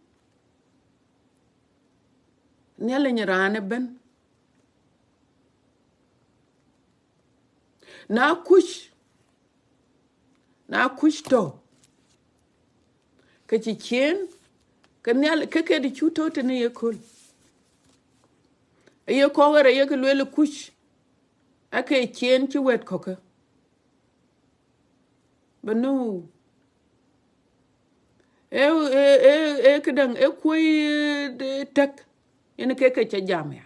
Nhialic raan ëbën. Na kuc, na kuc tɔ̈, ke cï ciëën, ke Nhial-, ke ke dï cu tɔ̈ tënë ye köl. Aye kɔc ɣer aye ke lueel kuc, ake ciëën cï wɛ̈t kɔ̈kë. But no. E, e, e, e këdäŋ, e kuɔi, e, de tɛk, yen ke ke ca jam ya.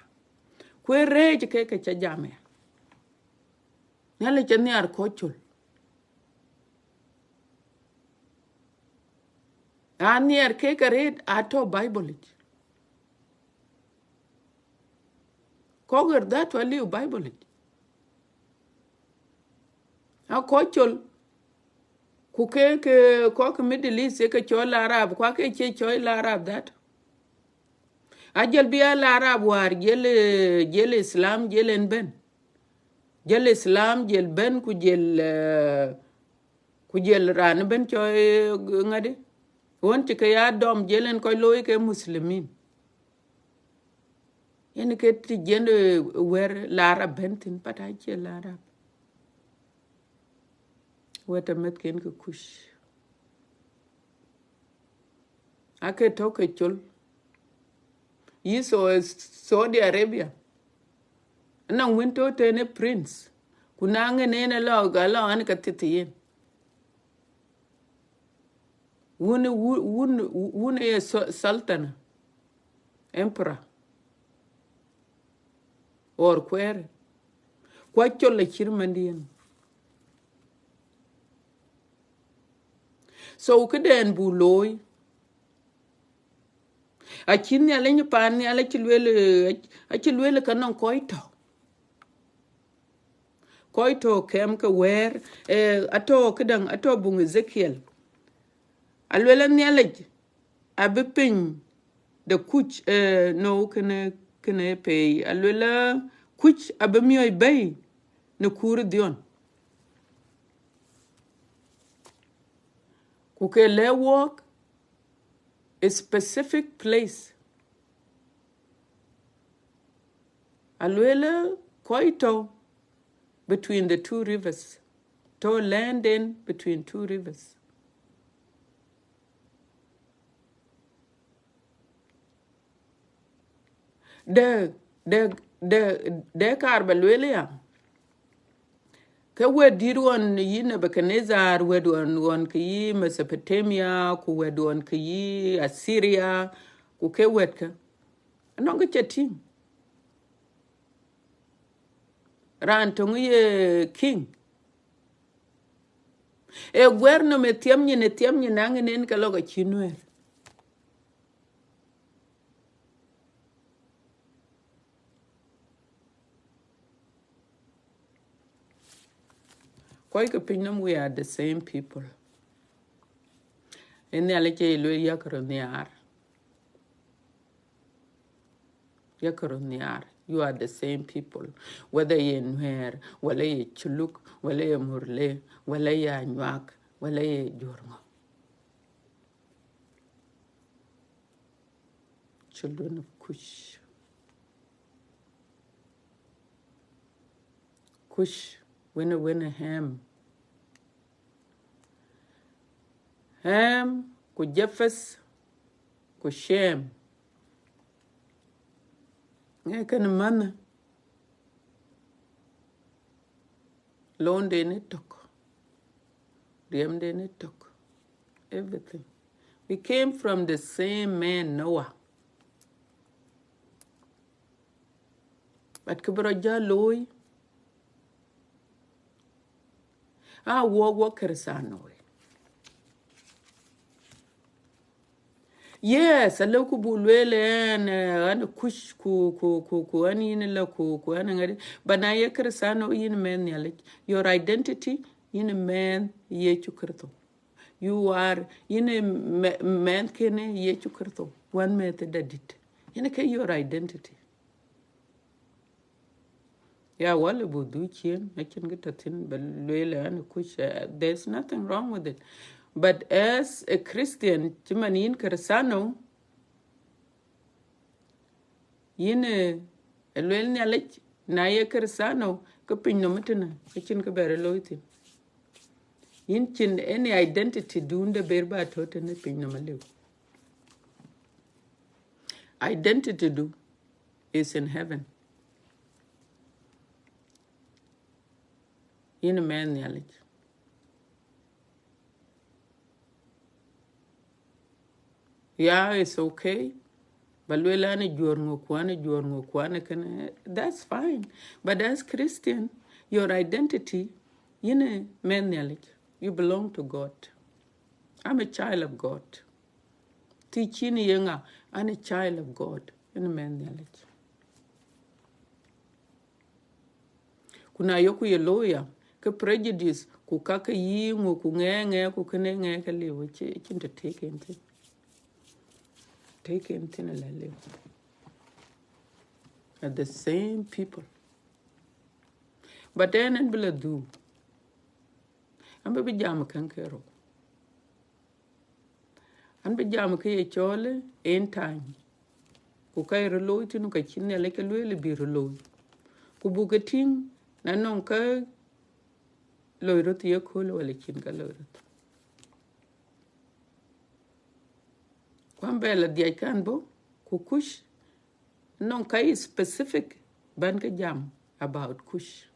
Kuɔi rɛɛc ke ke ca jam ya. Nhialic anhiar kɔc col. Anhiar kek arëët atɔ̈ Bible yic. Kɔc ɣer dhatu aliu Bible yic. A kɔc col, ku ke, ke kɔc ke Middle East, ke cɔl Arab, ku ake cie cɔl Arab dhatu. Ajɔl bï a la Arab wäär, jɔl, jɔl Islam, jɔl en bɛ̈n. Jɔl Islam, jɔl bɛ̈n, ku jɔl, eh, ku jɔl raan bɛ̈n cɔl, eh, ŋadï. Ɣɔn cï ke ya dɔm, jɔl en kɔc looi ke Muslimin. Yen ke të jɔl, eh, wɛ̈t la Arab bɛ̈n thïn, but acie la Arab. Wɛ̈t amɛ̈thken ke Kuc. Ake tɔ̈ ke col. Yï Sau-, Saudi Arabia. Anɔŋ wën tɔ̈ tënë prince. Ku na ŋɛn en alɔ, alɔ an ka thith yen. Wun, wun, wun, wun e su-, sultana, emperor, or kuɛɛr. Ku acol acït mandiɛn. So këden bu looi. Acï Nhialic paan nhial acï lueel, acï lueel ka nɔŋ kɔc tɔ̈. Kɔc tɔ̈ kɛm ke wɛ̈ɛ̈r, eh, atɔ̈ këdäŋ, atɔ̈ buŋ Ezekiel. Alueel a Nhialic abï piny de Kuc, eh, no, kënë, kënë pei. Alueel a Kuc abï miɔ̈c bɛ̈i në kuur Dhion. Ku ke lɛ̈k wɔɔk a specific place. Alueel a kɔc tɔ̈ between the two rivers. Tɔ̈ lɛ̈ɛ̈nden between two rivers. De, de, de, de kaar ba lueel ya. Ke wɛ̈t dït ɣɔn yï Nebuchadnezzar, wɛ̈t ɣɔn, ɣɔn ke yï Mesopotamia, ku wɛ̈t ɣɔn ke yï Assyria, ku ke wɛ̈t ke. Anɔŋ kë ca tïŋ. Raan töŋ ye king. Ee guɛɛr nɔm ë thiëm nyin, ë thiëm nyin, naŋ ënën ke lɔ ke cï Nuɛɛr. Kɔc ke piny nɔm, we are the same people. Ë Nhialic ë lueel, yak röt nhiaar. Yak röt nhiaar. You are the same people. Whether ye Nuɛɛr, wala ye Culuk, wala ye Murle, wala ye Anyuak, wala ye Jur ŋö. Children of Cush. Cush, wën, wën Ham. Ham, ku Japheth, ku Shem. Ŋɛk kën manh. Lɔŋden ë tök. Riɛmden ë tök. Everything. We came from the same man, Noah. But kë bï rɔt jɔ looi, a wɔk, wɔk Kërëthänooi. Yes, alëu ku buk lueel ɛn, eh, ɛn Cush, ku, ku, ku, ku ɛn yïn la, ku, ku ɛn ŋadï. But na ye Kërëthäno, yïn mɛnh Nhialic. Your identity, yïn mɛnh Yecu Kërtho. You are, yïn mɛ-, mɛnh kënë Yecu Kërtho. Wän mɛth ë dädït. Yïn ke your identity. Ya, wala buk dhuk ciëën, acïn kë tɔ̈ thïn, ba lueel ɛn Cush, eh, there's nothing wrong with it. But as a Christian, cï man yïn Kërëthäno, yïn, eh, ë lueel Nhialic, na ye Kërëthäno, ke piny nɔm ëtënë, acïn kë bɛr looi thïn. Yïn cïn any identity dun de ber ba tɔ̈ tënë piny nɔm aliu. Identity du is in heaven. Yïn mɛnh Nhialic. Yeah, it's okay. Ba lueel an Juɔ̈r ŋö, ku an Juɔ̈r ŋö, ku an kënë, that's fine. But as Christian, your identity, yïn mɛnh Nhialic. You belong to God. I'm a child of God. Thiëc cïn ye ŋa, an a child of God. Yïn mɛnh Nhialic. Ku na yoku ye looi ya, ke prejudice, ku ka ke yï ŋö, ku ŋɛɛ ŋɛɛ, ku kënë ŋɛɛ ke liu, cï, cïn të tëëk en thïn. Tëëk en thïn ala liu. Are the same people. But then ɛn bï la dhuk. An bï bï jam käŋ ke rou. An bï jam kë ye cɔl ë end time. Ku ka ye röt looi thïn, ka cï Nhialic ke lueel bï röt looi. Ku buk ke tïŋ, na nɔŋ ka loi röt ye kööl wala cïn ka loi röt. Ku an bɛ la dhiac kan bɔ̈, ku Cush, nɔŋ ka ye specific ban ke jam about Cush.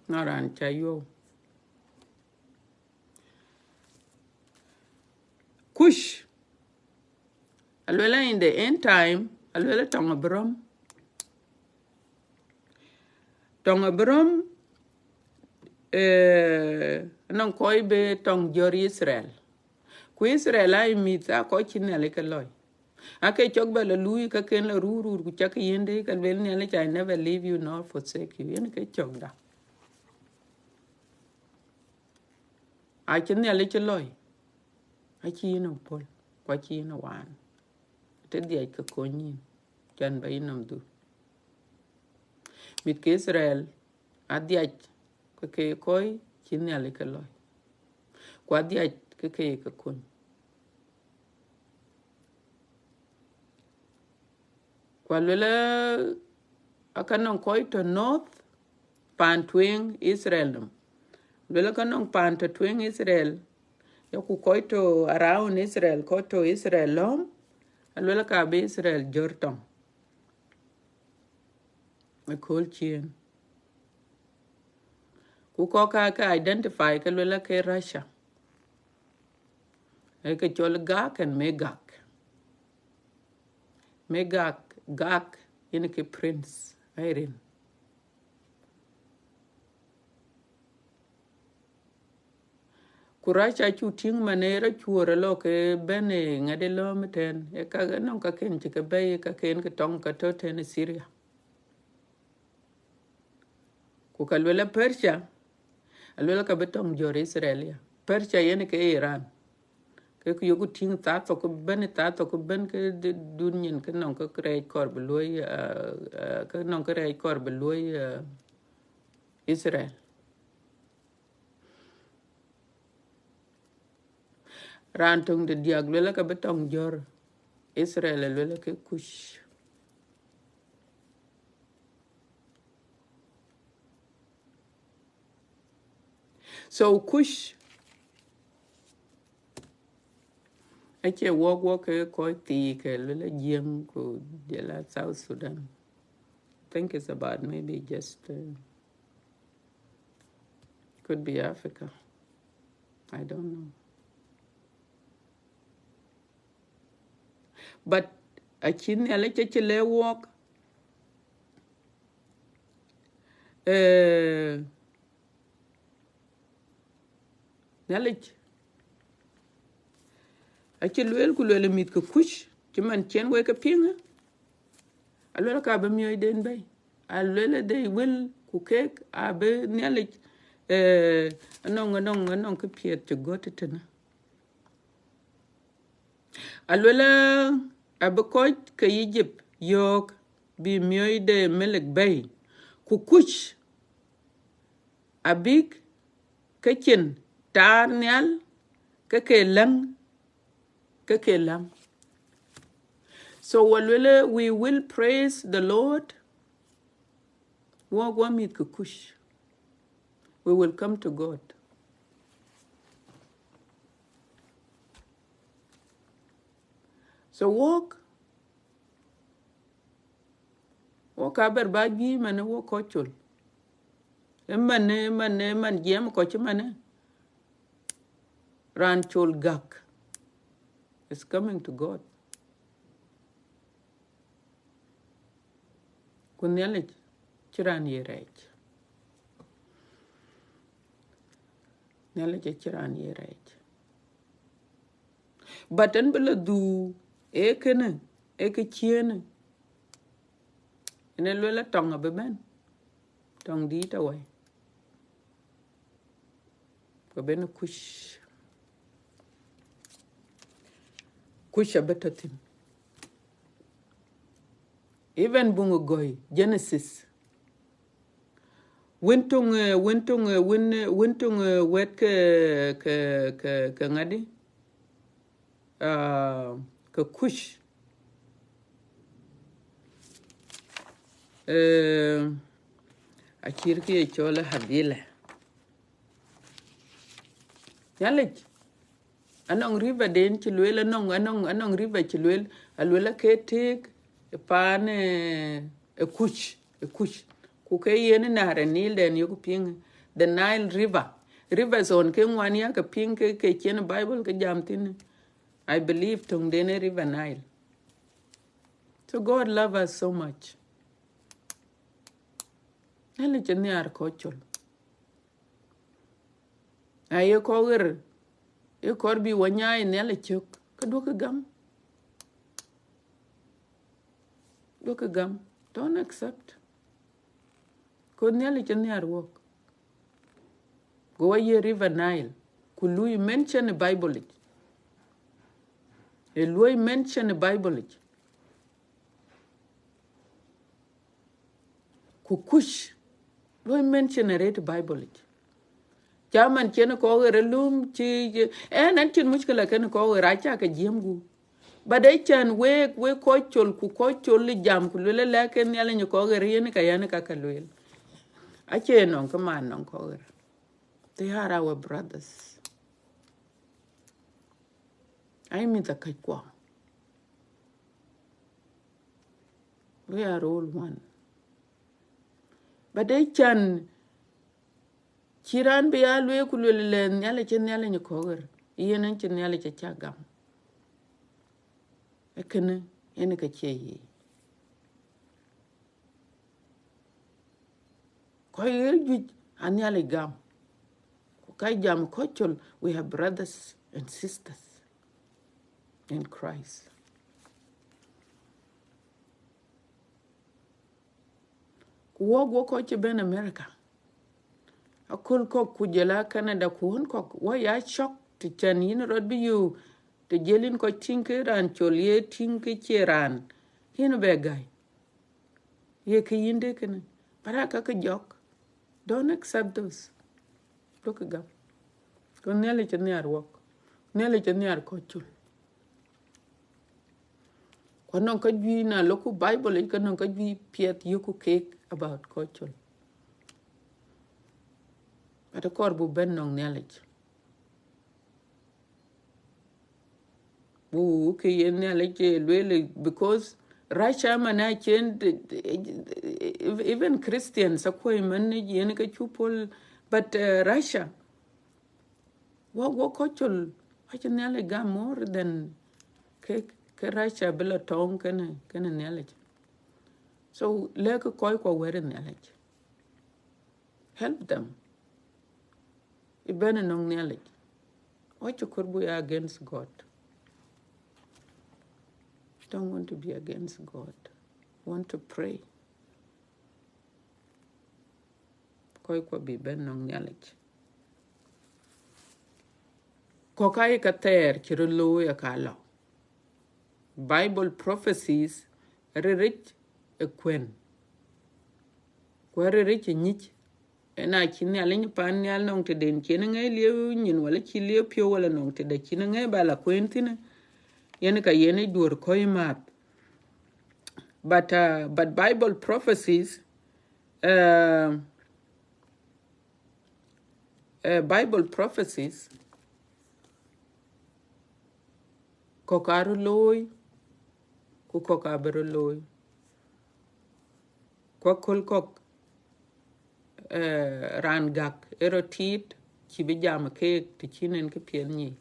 Nɔŋ raan ca yuɔ̈u. Cush, aluel in the end time, aluel tɔŋ abï rɔ̈m. Tɔŋ abï rɔ̈m, eh, nɔŋ kɔc bï tɔŋ jɔ̈r Israel. Ku Israel aa mïth, aa kɔc cï Nhialic ke lɔc. Ake cɔk bɛ la luui ka ken la rur rur, ku cak yen dee ka luel Nhialic, "I never leave you nor forsake you." Yen ke cɔkda. Acï Nhialic cï lɔc, acï yïn ë puɔ̈l, ku acï yïn ë waan. Të dhiac ke kony yïn, can ba yï nɔm dhuk. Mïth ke Israel, adhiac ke ke kɔc cï Nhialic ke lɔc, ku adhiac ke ke ye ke kony. Ku aluel aka nɔŋ kɔc tɔ̈ north, paan tueŋ Israel nɔm. Luel aka nɔŋ paan tɔ̈ tueŋ Israel, ya ku kɔc tɔ̈ around Israel, kɔc tɔ̈ Israel lɔ̈ɔ̈m, aluel aka bï Israel jɔ̈r tɔŋ. ë kööl ciëën. Ku kɔ̈k ka ke identify ke luel ke Russia. Ee ke cɔl Gog and Magog. Magog, Gog, yen ke prince, Irene. Ku Russia cu tïŋ man ë rɔt cuɔɔr alɔ ke bɛ̈n ë ŋadë lɔ̈ɔ̈m ëtɛ̈n, ë ka nɔŋ kaken cï ke bɛ̈i, kaken ke tɔŋ ka tɔ̈ tɛ̈n ë Syria. Ku ka luel a Persia, aluel ka bï tɔŋ jɔ̈ɔ̈r Israel ya. Persia yen ke Iran. Ke ku yoku tïŋ thaa thok bɛ̈n, thaa thok bɛ̈n ke dun nyin ke nɔŋ ke rɛɛc kɔɔr bï luɔ̈i, ah, ah, ke nɔŋ ke rɛɛc kɔɔr bï luɔ̈i, ah, Israel. Raan töŋ de diäk luel ka bï tɔŋ jɔ̈ɔ̈r Israel, luel ke Kush. So Kush, acie wɔk wɔk ke kɔc thii ke luel a Jiëŋ ku jɔl a South Sudan. I think it's about maybe just, uh, could be Africa. I don't know. But acï Nhialic acï lɛ̈k wɔk, eh, Nhialic acï lueel ku lueel mïth ke Kush, cï man cïn wek ke piŋ, aluel ka bï miɔ̈cden bɛ̈i. Aluel they will, ku keek abï Nhialic, eh, anɔŋ, anɔŋ, anɔŋ kë piɛth cï gɔ̈t tënë. Aluel abï kɔc ke Egypt yɔ̈ɔ̈k bï miɔ̈c de Melek bɛ̈i, ku Kush abïk ke cin taar nhial ke ke läŋ, ke ke läŋ. So aluel, we will praise the Lord. Wɔk wɔ mïth ke Kush, we will come to God. So wɔk, wɔk ka bɛr ba juëc man wɔk kɔc col. Ëman, ëman, ëman jiɛɛm kɔc ëman, raan col Gog is coming to God. Ku Nhialic acï raan ye rɛɛc. Nhialic acï raan ye rɛɛc. But ën bï lɔ dhuk, ee kënë, ee kë ciëënë. Ën e luel a tɔŋ abï bɛ̈n, tɔŋ dït awai. Ku bɛ̈n Kush. Kush abï tɔ̈ thïn. Even buŋ ë gɔ̈i, Genesis. Wën töŋ, eh, wën töŋ, eh, wën, eh, wën töŋ, eh, wɛ̈t ke, ke, ke, ke ŋadï? Ah, ke Kush. Eh, acït kë ye cɔl Habila. Nhialic, anɔŋ river den cï lueel, anɔŋ, anɔŋ, anɔŋ river cï lueel, aluel ake tëëk ë paan, eh, ë Kush, ë Kush. Ku ke yen ë Nahar ë Nil den yeku piŋ, the Nile River. Rivers ɣɔn ke ŋuan ya ke piŋ ke, ke cïn Bible ke jam thïn. I believe töŋden ë River Nile. So God love us so much. Nhialic ë nhiaar kɔc col. Na ye kɔc ɣer, ye kɔɔr bï wɔ nyaai Nhialic cök, ke duɔ̈kkë gam. Duɔ̈kkë gam. Don't accept. Ku Nhialic ë nhiaar wɔk. Go wɔ ye River Nile, ku lui mention ë Bible yic. Ë lui mention ë Bible yic. Ku Kush, lui mention arëët Bible yic. Ca man cïn kɔc ɣer ë lum cï, cï, ɛn, ɛn cïn muckila kenë kɔc ɣer, aca ke jiëëm gup. But ë cän wek, wek kɔc col, ku kɔc col ë jam, ku luel ë lɛ̈k ke Nhialic ë kɔc ɣer, yen ka yɛn ka ke lueel. Acie nɔŋ kë man nɔŋ kɔc ɣer. They are our brothers. Aye mïth akäckuɔ. We are all one. But ë can cï raan bï ya lueel ku lueel lɛ Nhialic, cï Nhialic kɔ̈k ɣer, yen en cï Nhialic acä gam. Ee kënë, en ke cie yic. Kɔc ɣer juëc aa Nhialic gam. Ku ka jam kɔc col, we have brothers and sisters in Christ. Ku wɔk, wɔk kɔc cï bɛ̈n America, aköl kɔ̈k ku jɔl a Canada ku ɣän kɔ̈k, wɔ ya cɔk të cän yïn rɔt bï yök, të jiël yïn kɔc tïŋ ke raan col ye tïŋ ke cie raan, yïn bɛ gäi. Ye kë yïn de kënë, but aa ka ke jɔk. Don't accept those. Duɔ̈kkë gam. Ku Nhialic anhiar wɔk. Nhialic anhiar kɔc col. Ku anɔŋ ka juëc, na lɔku Bible yic, ka nɔŋ ka juëc piɛth yökku keek about kɔc col. But akɔɔr buk bɛ̈n nɔŋ Nhialic. Buk ke ye Nhialic ë lueel, because Russia man acïn, even Christians akuɔ̈c man yen ke cuk puɔ̈l, but, uh, Russia, wɔk, wɔk kɔc col, acï Nhialic gam more than ke, ke Russia bï lɔ tɔŋ kënë, kënë Nhialic. So lɛ̈kkë kɔckuɔ wɛ̈t ë Nhialic. Help them. Ë bɛ̈n ënɔŋ Nhialic. Wɔ cï kɔɔr buk ya against God. Don't want to be against God. Want to pray. Kɔckuɔ bï bɛ̈n nɔŋ Nhialic. Kɔ̈k aa ye ka thɛɛr cï röt looi aka lɔ. Bible prophecies aril yic ë kuɛ̈n. Ku aril yic ë nyic. Ëna cï Nhialic pan nhial nɔŋ tëden cïn ŋɛ̈i liep nyin, wala cï liep piɔ̈u, wala nɔŋ tëde cïn ŋɛ̈i ba la kueen thïn, yen ka yen ë duɔ̈r kɔc määth. But, uh, but Bible prophecies, uh, uh, Bible prophecies, kɔ̈k aa röt looi, ku kɔ̈k abï röt looi. Ku aköl kɔ̈k, eh, raan gäk ë rɔt tiit, cï bï jam keek të cïn en këpiɛth nyic.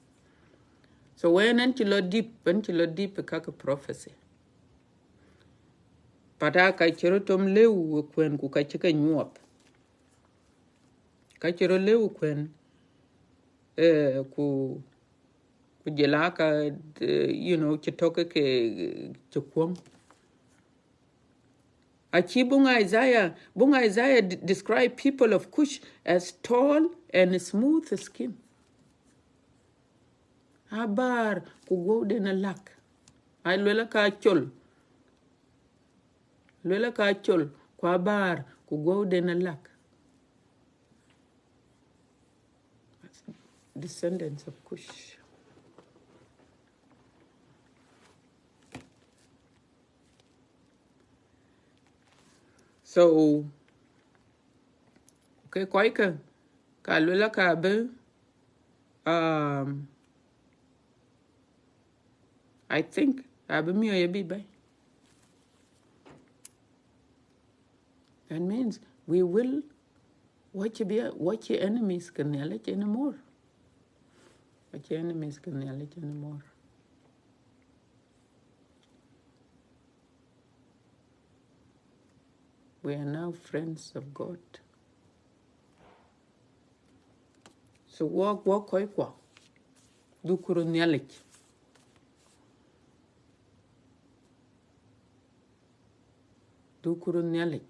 So wën, en cï lɔ deep, en cï lɔ deep ë ka ke prophecy. But aa ka cï röt tom lëu ë kuɛ̈n, ku ka cï ke nyuɔɔth. Ka cï röt lëu ë kuɛ̈n, eh, ku, ku jɔl aa ka, eh, you know, cï tɔ̈ ke, ke cï kuɔ̈m. Acï buŋ Isaiah, buŋ Isaiah de-, describe people of Cush as tall and smooth skin. Abäär ku guɔ̈uden alak. Aa luel aka col. Luel aka col, ku abäär ku guɔ̈uden alak. Descendants of Cush. So, ke kɔckë, ka luel aka bï, um, I think, abï miɔ̈c abï bɛ̈i. That means we will watch, be, watch your enemies ke Nhialic anymore. Watch your enemies ke Nhialic anymore. We are now friends of God. So wɔk, wɔk kɔckuɔ, dukku röt Nhialic. Dukku röt Nhialic.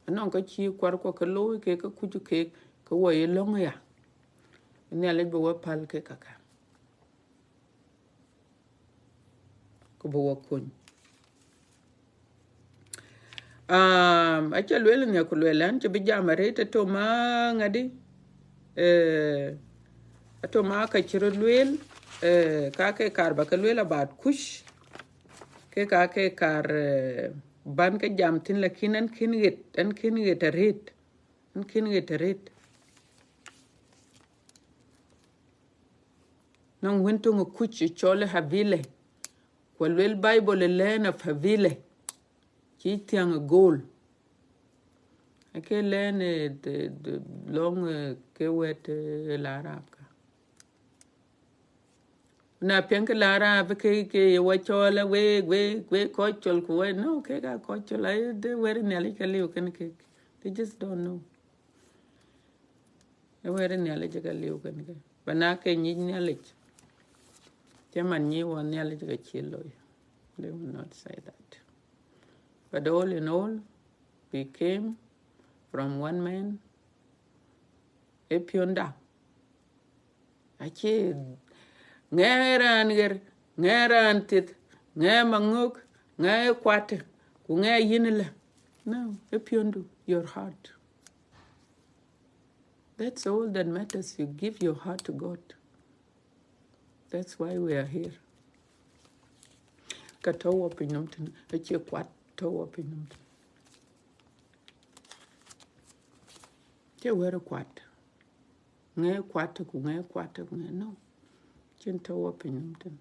Anɔŋ ka cï kuarkuɔ ke looi kek, ke kuc kek, ke wɔ ye lɔ̈ŋ aya. Nhialic bï wɔ päl kek kaka. Ku bï wɔ kony. Um, aca lueel nhiaar ku lueel an, cï bï jam arëët, atɔ̈ ma ŋadï, eh, atɔ̈ ma ka cï röt lueel, eh, ka ke kaar ba ke lueel about Cush, ke ka ke kaar, eh, ban ke jam thïn, lakin an kën ɣet, an kën ɣet arëët, an kën ɣet arëët. Nɔŋ wën töŋ ë Cush cɔl Havilah, ku aluel Bible ë land of Havilah, cï thiäŋ ë gold. Ke learn, eh, the, the long, eh, ke wɛ̈t, eh, la Arab ka. Na piɛŋ ke la Arab ke, ke ye wa cɔl a wek, wek, wek kɔc cɔl ku wek. No, kek aa kɔc cɔl, ai, de wɛ̈t Nhialic ka liu kën kek. They just don't know. Ee wɛ̈t Nhialic ka liu kën kek. Ba na ke nyic Nhialic, cï man nyic wɔ Nhialic ka cï looi. They will not say that. But all in all, we came from one man. Ee piɔ̈nda. Acie ŋɛɛ raan ɣer, ŋɛɛ raan thith, ŋɛɛ maŋök, ŋɛɛ kuat, ku ŋɛɛ yïn lë. No, ee piɔ̈ndu, your heart. That's all that matters. You give your heart to God. That's why we are here. Ka tɔ̈ wɔ piny nɔm tën, acie kuat tɔ̈ wɔ piny nɔm tën. Cie wɛ̈t kuat. Ŋɛɛ kuat ku ŋɛɛ kuat ku ŋɛɛ, no. Cïn tɔ̈ wɔ piny nɔm tën.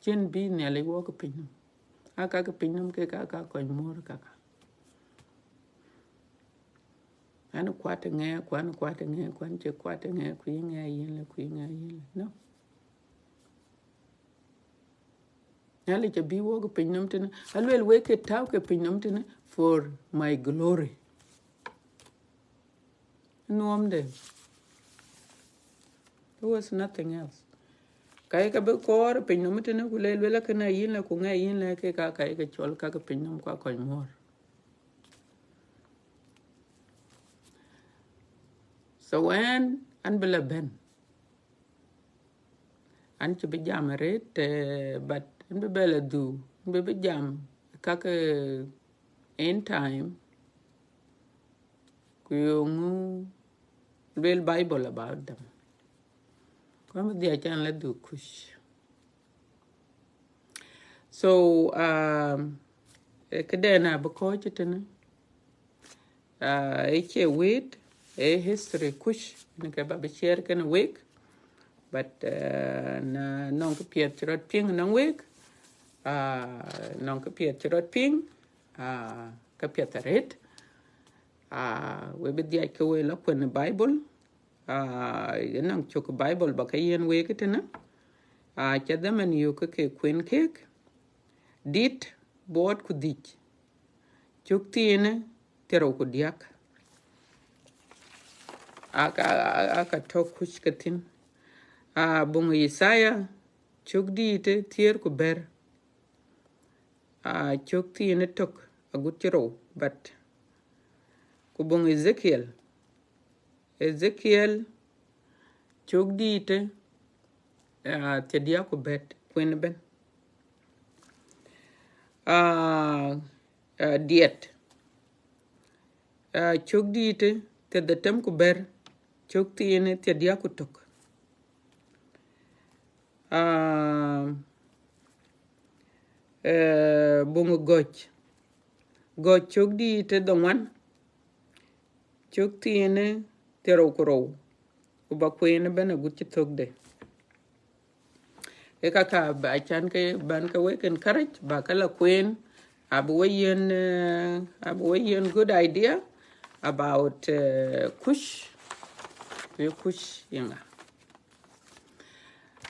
Cïn bï Nhialic wɔ ke piny nɔm. Aa ka ke piny nɔm ke ka, ka kɔc muɔ̈r kaka. An kuat ŋɛɛ, ku an kuat ŋɛɛ, ku an cie kuat ŋɛɛ, ku yï ŋɛɛ yïn lë, ku yï ŋɛɛ yïn lë. No. Nhialic abï wɔ ke piny nɔm tën. Aluel wek ke tääu ke piny nɔm tën for my glory. Nuɔmde. There was nothing else. Ka ye ka bï kɔɔr piny nɔm tën ku le luel akënë yïn lë ku ŋɛɛ yïn lë, ke ka, ka ye ke cɔl ka ke piny nɔm ku aa kɔc muɔ̈r. So ɣɛn, an bï la bɛ̈n. An cï bï jam arëët, eh, but an bï bɛ la dhuk, an bï bï jam ka ke, eh, end time. Ku yeŋö luel Bible about them. Ku an bï dhiac an la dhuk Kuc. So, um, eh, këden abï kɔ̈ɔ̈c tënë. Ah, ë cie wëët, ë history Kuc, në ke ba bï share kenë wek. But, eh, na nɔŋ kë piɛth cï rɔt piŋ nɔŋ wek, ah, nɔŋ kë piɛth cï rɔt piŋ, ah, kë piɛth arëët. Ah, we bï dhiac ke we la kuen Bible. Ah, ye nɔŋ cök Bible ba ke yiɛ̈n wek tënë. Ah, ca dhaman yök ke ke kuen kek. Dit buɔɔt ku dhïc. Cök thiinë thiërrou ku diäk. Aka, aka tɔ̈ Kuc ke thïn. Ah, buŋ Yithaya, cök dïïtë thiëër ku bɛ̈t. Ah, cök thiinë tök agut cï rou, but ku buŋ Ezekiel. Ezekiel, cök dïïtë, ah, thiërdiäk ku bɛ̈t, kuen ëbɛ̈n. Ah, ah, diɛt. Ah, cök dïïtë thiërdhetem ku bɛ̈t, cök thiinë thiërdiäk ku tök. Ah, eh, buŋ Gɔ̈c. Gɔ̈c cök dïïtë dhoŋuan, cök thiinë thiërrou ku rou, ku ba kuen ëbɛ̈n agut cï thökde. Ke kaka ba can ke ban ke wek encourage, ba ke la kuen, abï we yiɛ̈n, eh, abï we yiɛ̈n good idea about, eh, Kuc, ku ye Kuc ye ŋa.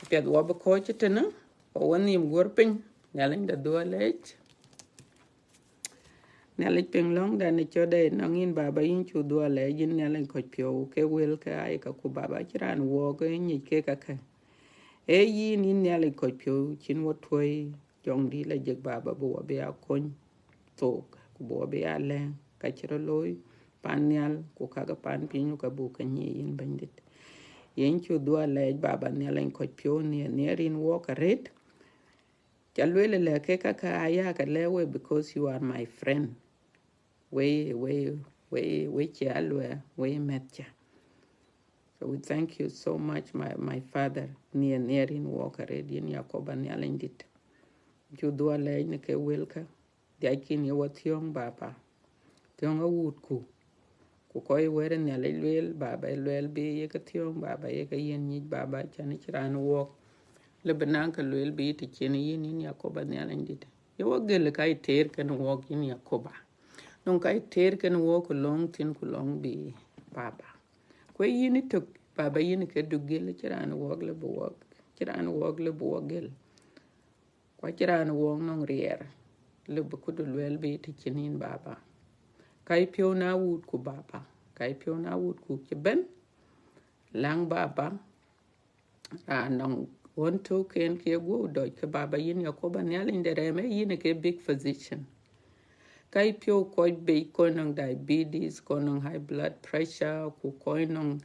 Piɛth wɔ bï kɔ̈ɔ̈c tënë, wɔ wɔ nhïïm guɔ̈r piny, Nhialic de dhuɔ̈k leec. Nhialic piŋ lɔ̈ŋda në cɔ̈tda nɔŋ yïn Baba, yïn cuk dhuɔ̈k leec, yïn Nhialic kɔc piɔ̈u, ke wël ke aa ye ka ku Baba cï raan wɔɔk ë nyic ke kakë. Ee yïn, yïn Nhialic kɔc piɔ̈u, cïn wɔ tuɔ̈i jɔŋdït la jek Baba, bï wɔ bï aa kony thok, ku bï wɔ bï aa lɛ̈ŋ ka cï rɔt looi pan nhial, ku ka ke pan piny, ku ka buk ke nyic yïn Bɛ̈nydït. Yïn cuk dhuɔ̈k leec Baba Nhialic kɔc piɔ̈u, nhiɛɛr, nhiɛɛr yïn wɔɔk arëët. Ca lueel lɛ ke kakë aa ya ke lɛ̈k we, because you are my friend. We, we, we, we cie aluɛɛr, we mɛ̈thkiɛ̈. So we thank you so much, my, my Father. Nhiɛɛr, nhiɛɛr yïn wɔɔk arëët, yïn Yakoba Nhialic dït. Cuk dhuɔ̈k leec në ke wëlkä. Dhiac kïn ye wɔ thiɔ̈ŋ, Baba. Thiɔ̈ŋ awuutku. Ku kɔc wɛ̈t ë Nhialic lueel, Baba, ë luɛɛl bï ye ke thiɔ̈ŋ, Baba, ye ke yiɛ̈n nyic, Baba, cän cï raan wɔɔk lëu bï naŋ ke lueel bï të cïn yïn, yïn Yakoba Nhialic dït. Ye wɔ gël ka ye teer kenë wɔɔk, yïn Yakoba. Nɔŋ ka ye tɛɛr kenë wɔk ku lɔŋ thïn ku lɔŋ bï Baba. Ku yïn ë tök, Baba, yïn ke du gël, cï raan wɔk lëu bï wɔk, cï raan wɔk lëu bï wɔk gël. Ku acï raan wɔk nɔŋ riɛl lëu bï këdu lueel bï tɛ̈ cïn yïn, Baba. Ka ye piɔ̈u na wut ku, Baba, ka ye piɔ̈u na wut ku cï bɛ̈n, läŋ, Baba, raan nɔŋ ɣön tök ken ke guɔ̈p dɔc ke, Baba, yïn Yakoba Nhialic de rɛm, ee yïn ke big physician. Ka ye piɔ̈u kɔc bei, kɔc nɔŋ diabetes, kɔc nɔŋ high blood pressure, ku kɔc nɔŋ,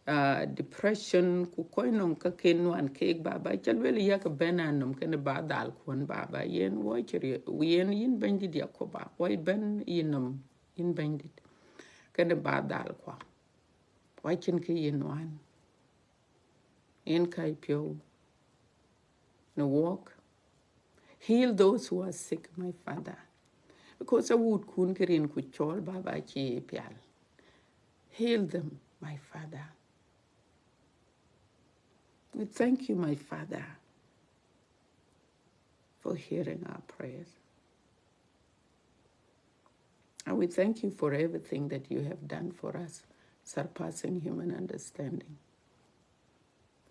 ah, depression, ku kɔc nɔŋ käken nuan keek, Baba, ca lueel yak bɛ̈n anɔm kenë ba dhal kuɔn, Baba, yen wɔ cï riɔ̈, yen yïn Bɛ̈nydït Yakoba, wɔ bɛ̈n yïnɔm, yïn Bɛ̈nydït, kenë ba dhal kuɔn. Wɔ cïn kë yï nuan. Yen ka ye piɔ̈u në wɔk. Heal those who are sick, my Father. Because a wut kun ke rin ku cɔl, Baba, cï pial. Heal them, my Father. We thank you, my Father, for hearing our prayers. And we thank you for everything that you have done for us, surpassing human understanding.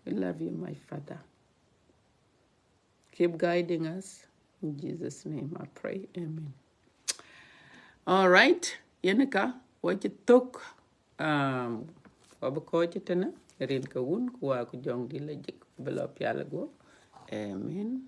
We love you, my Father. Keep guiding us. In Jesus' name I pray. Amen. All right. Yen ka, wɔ cï thök, um, wɔ bï kɔc cï tënë, rin ke wun, ku wa ku jɔŋdït la jik, bï la pial guɔ̈p. Amen.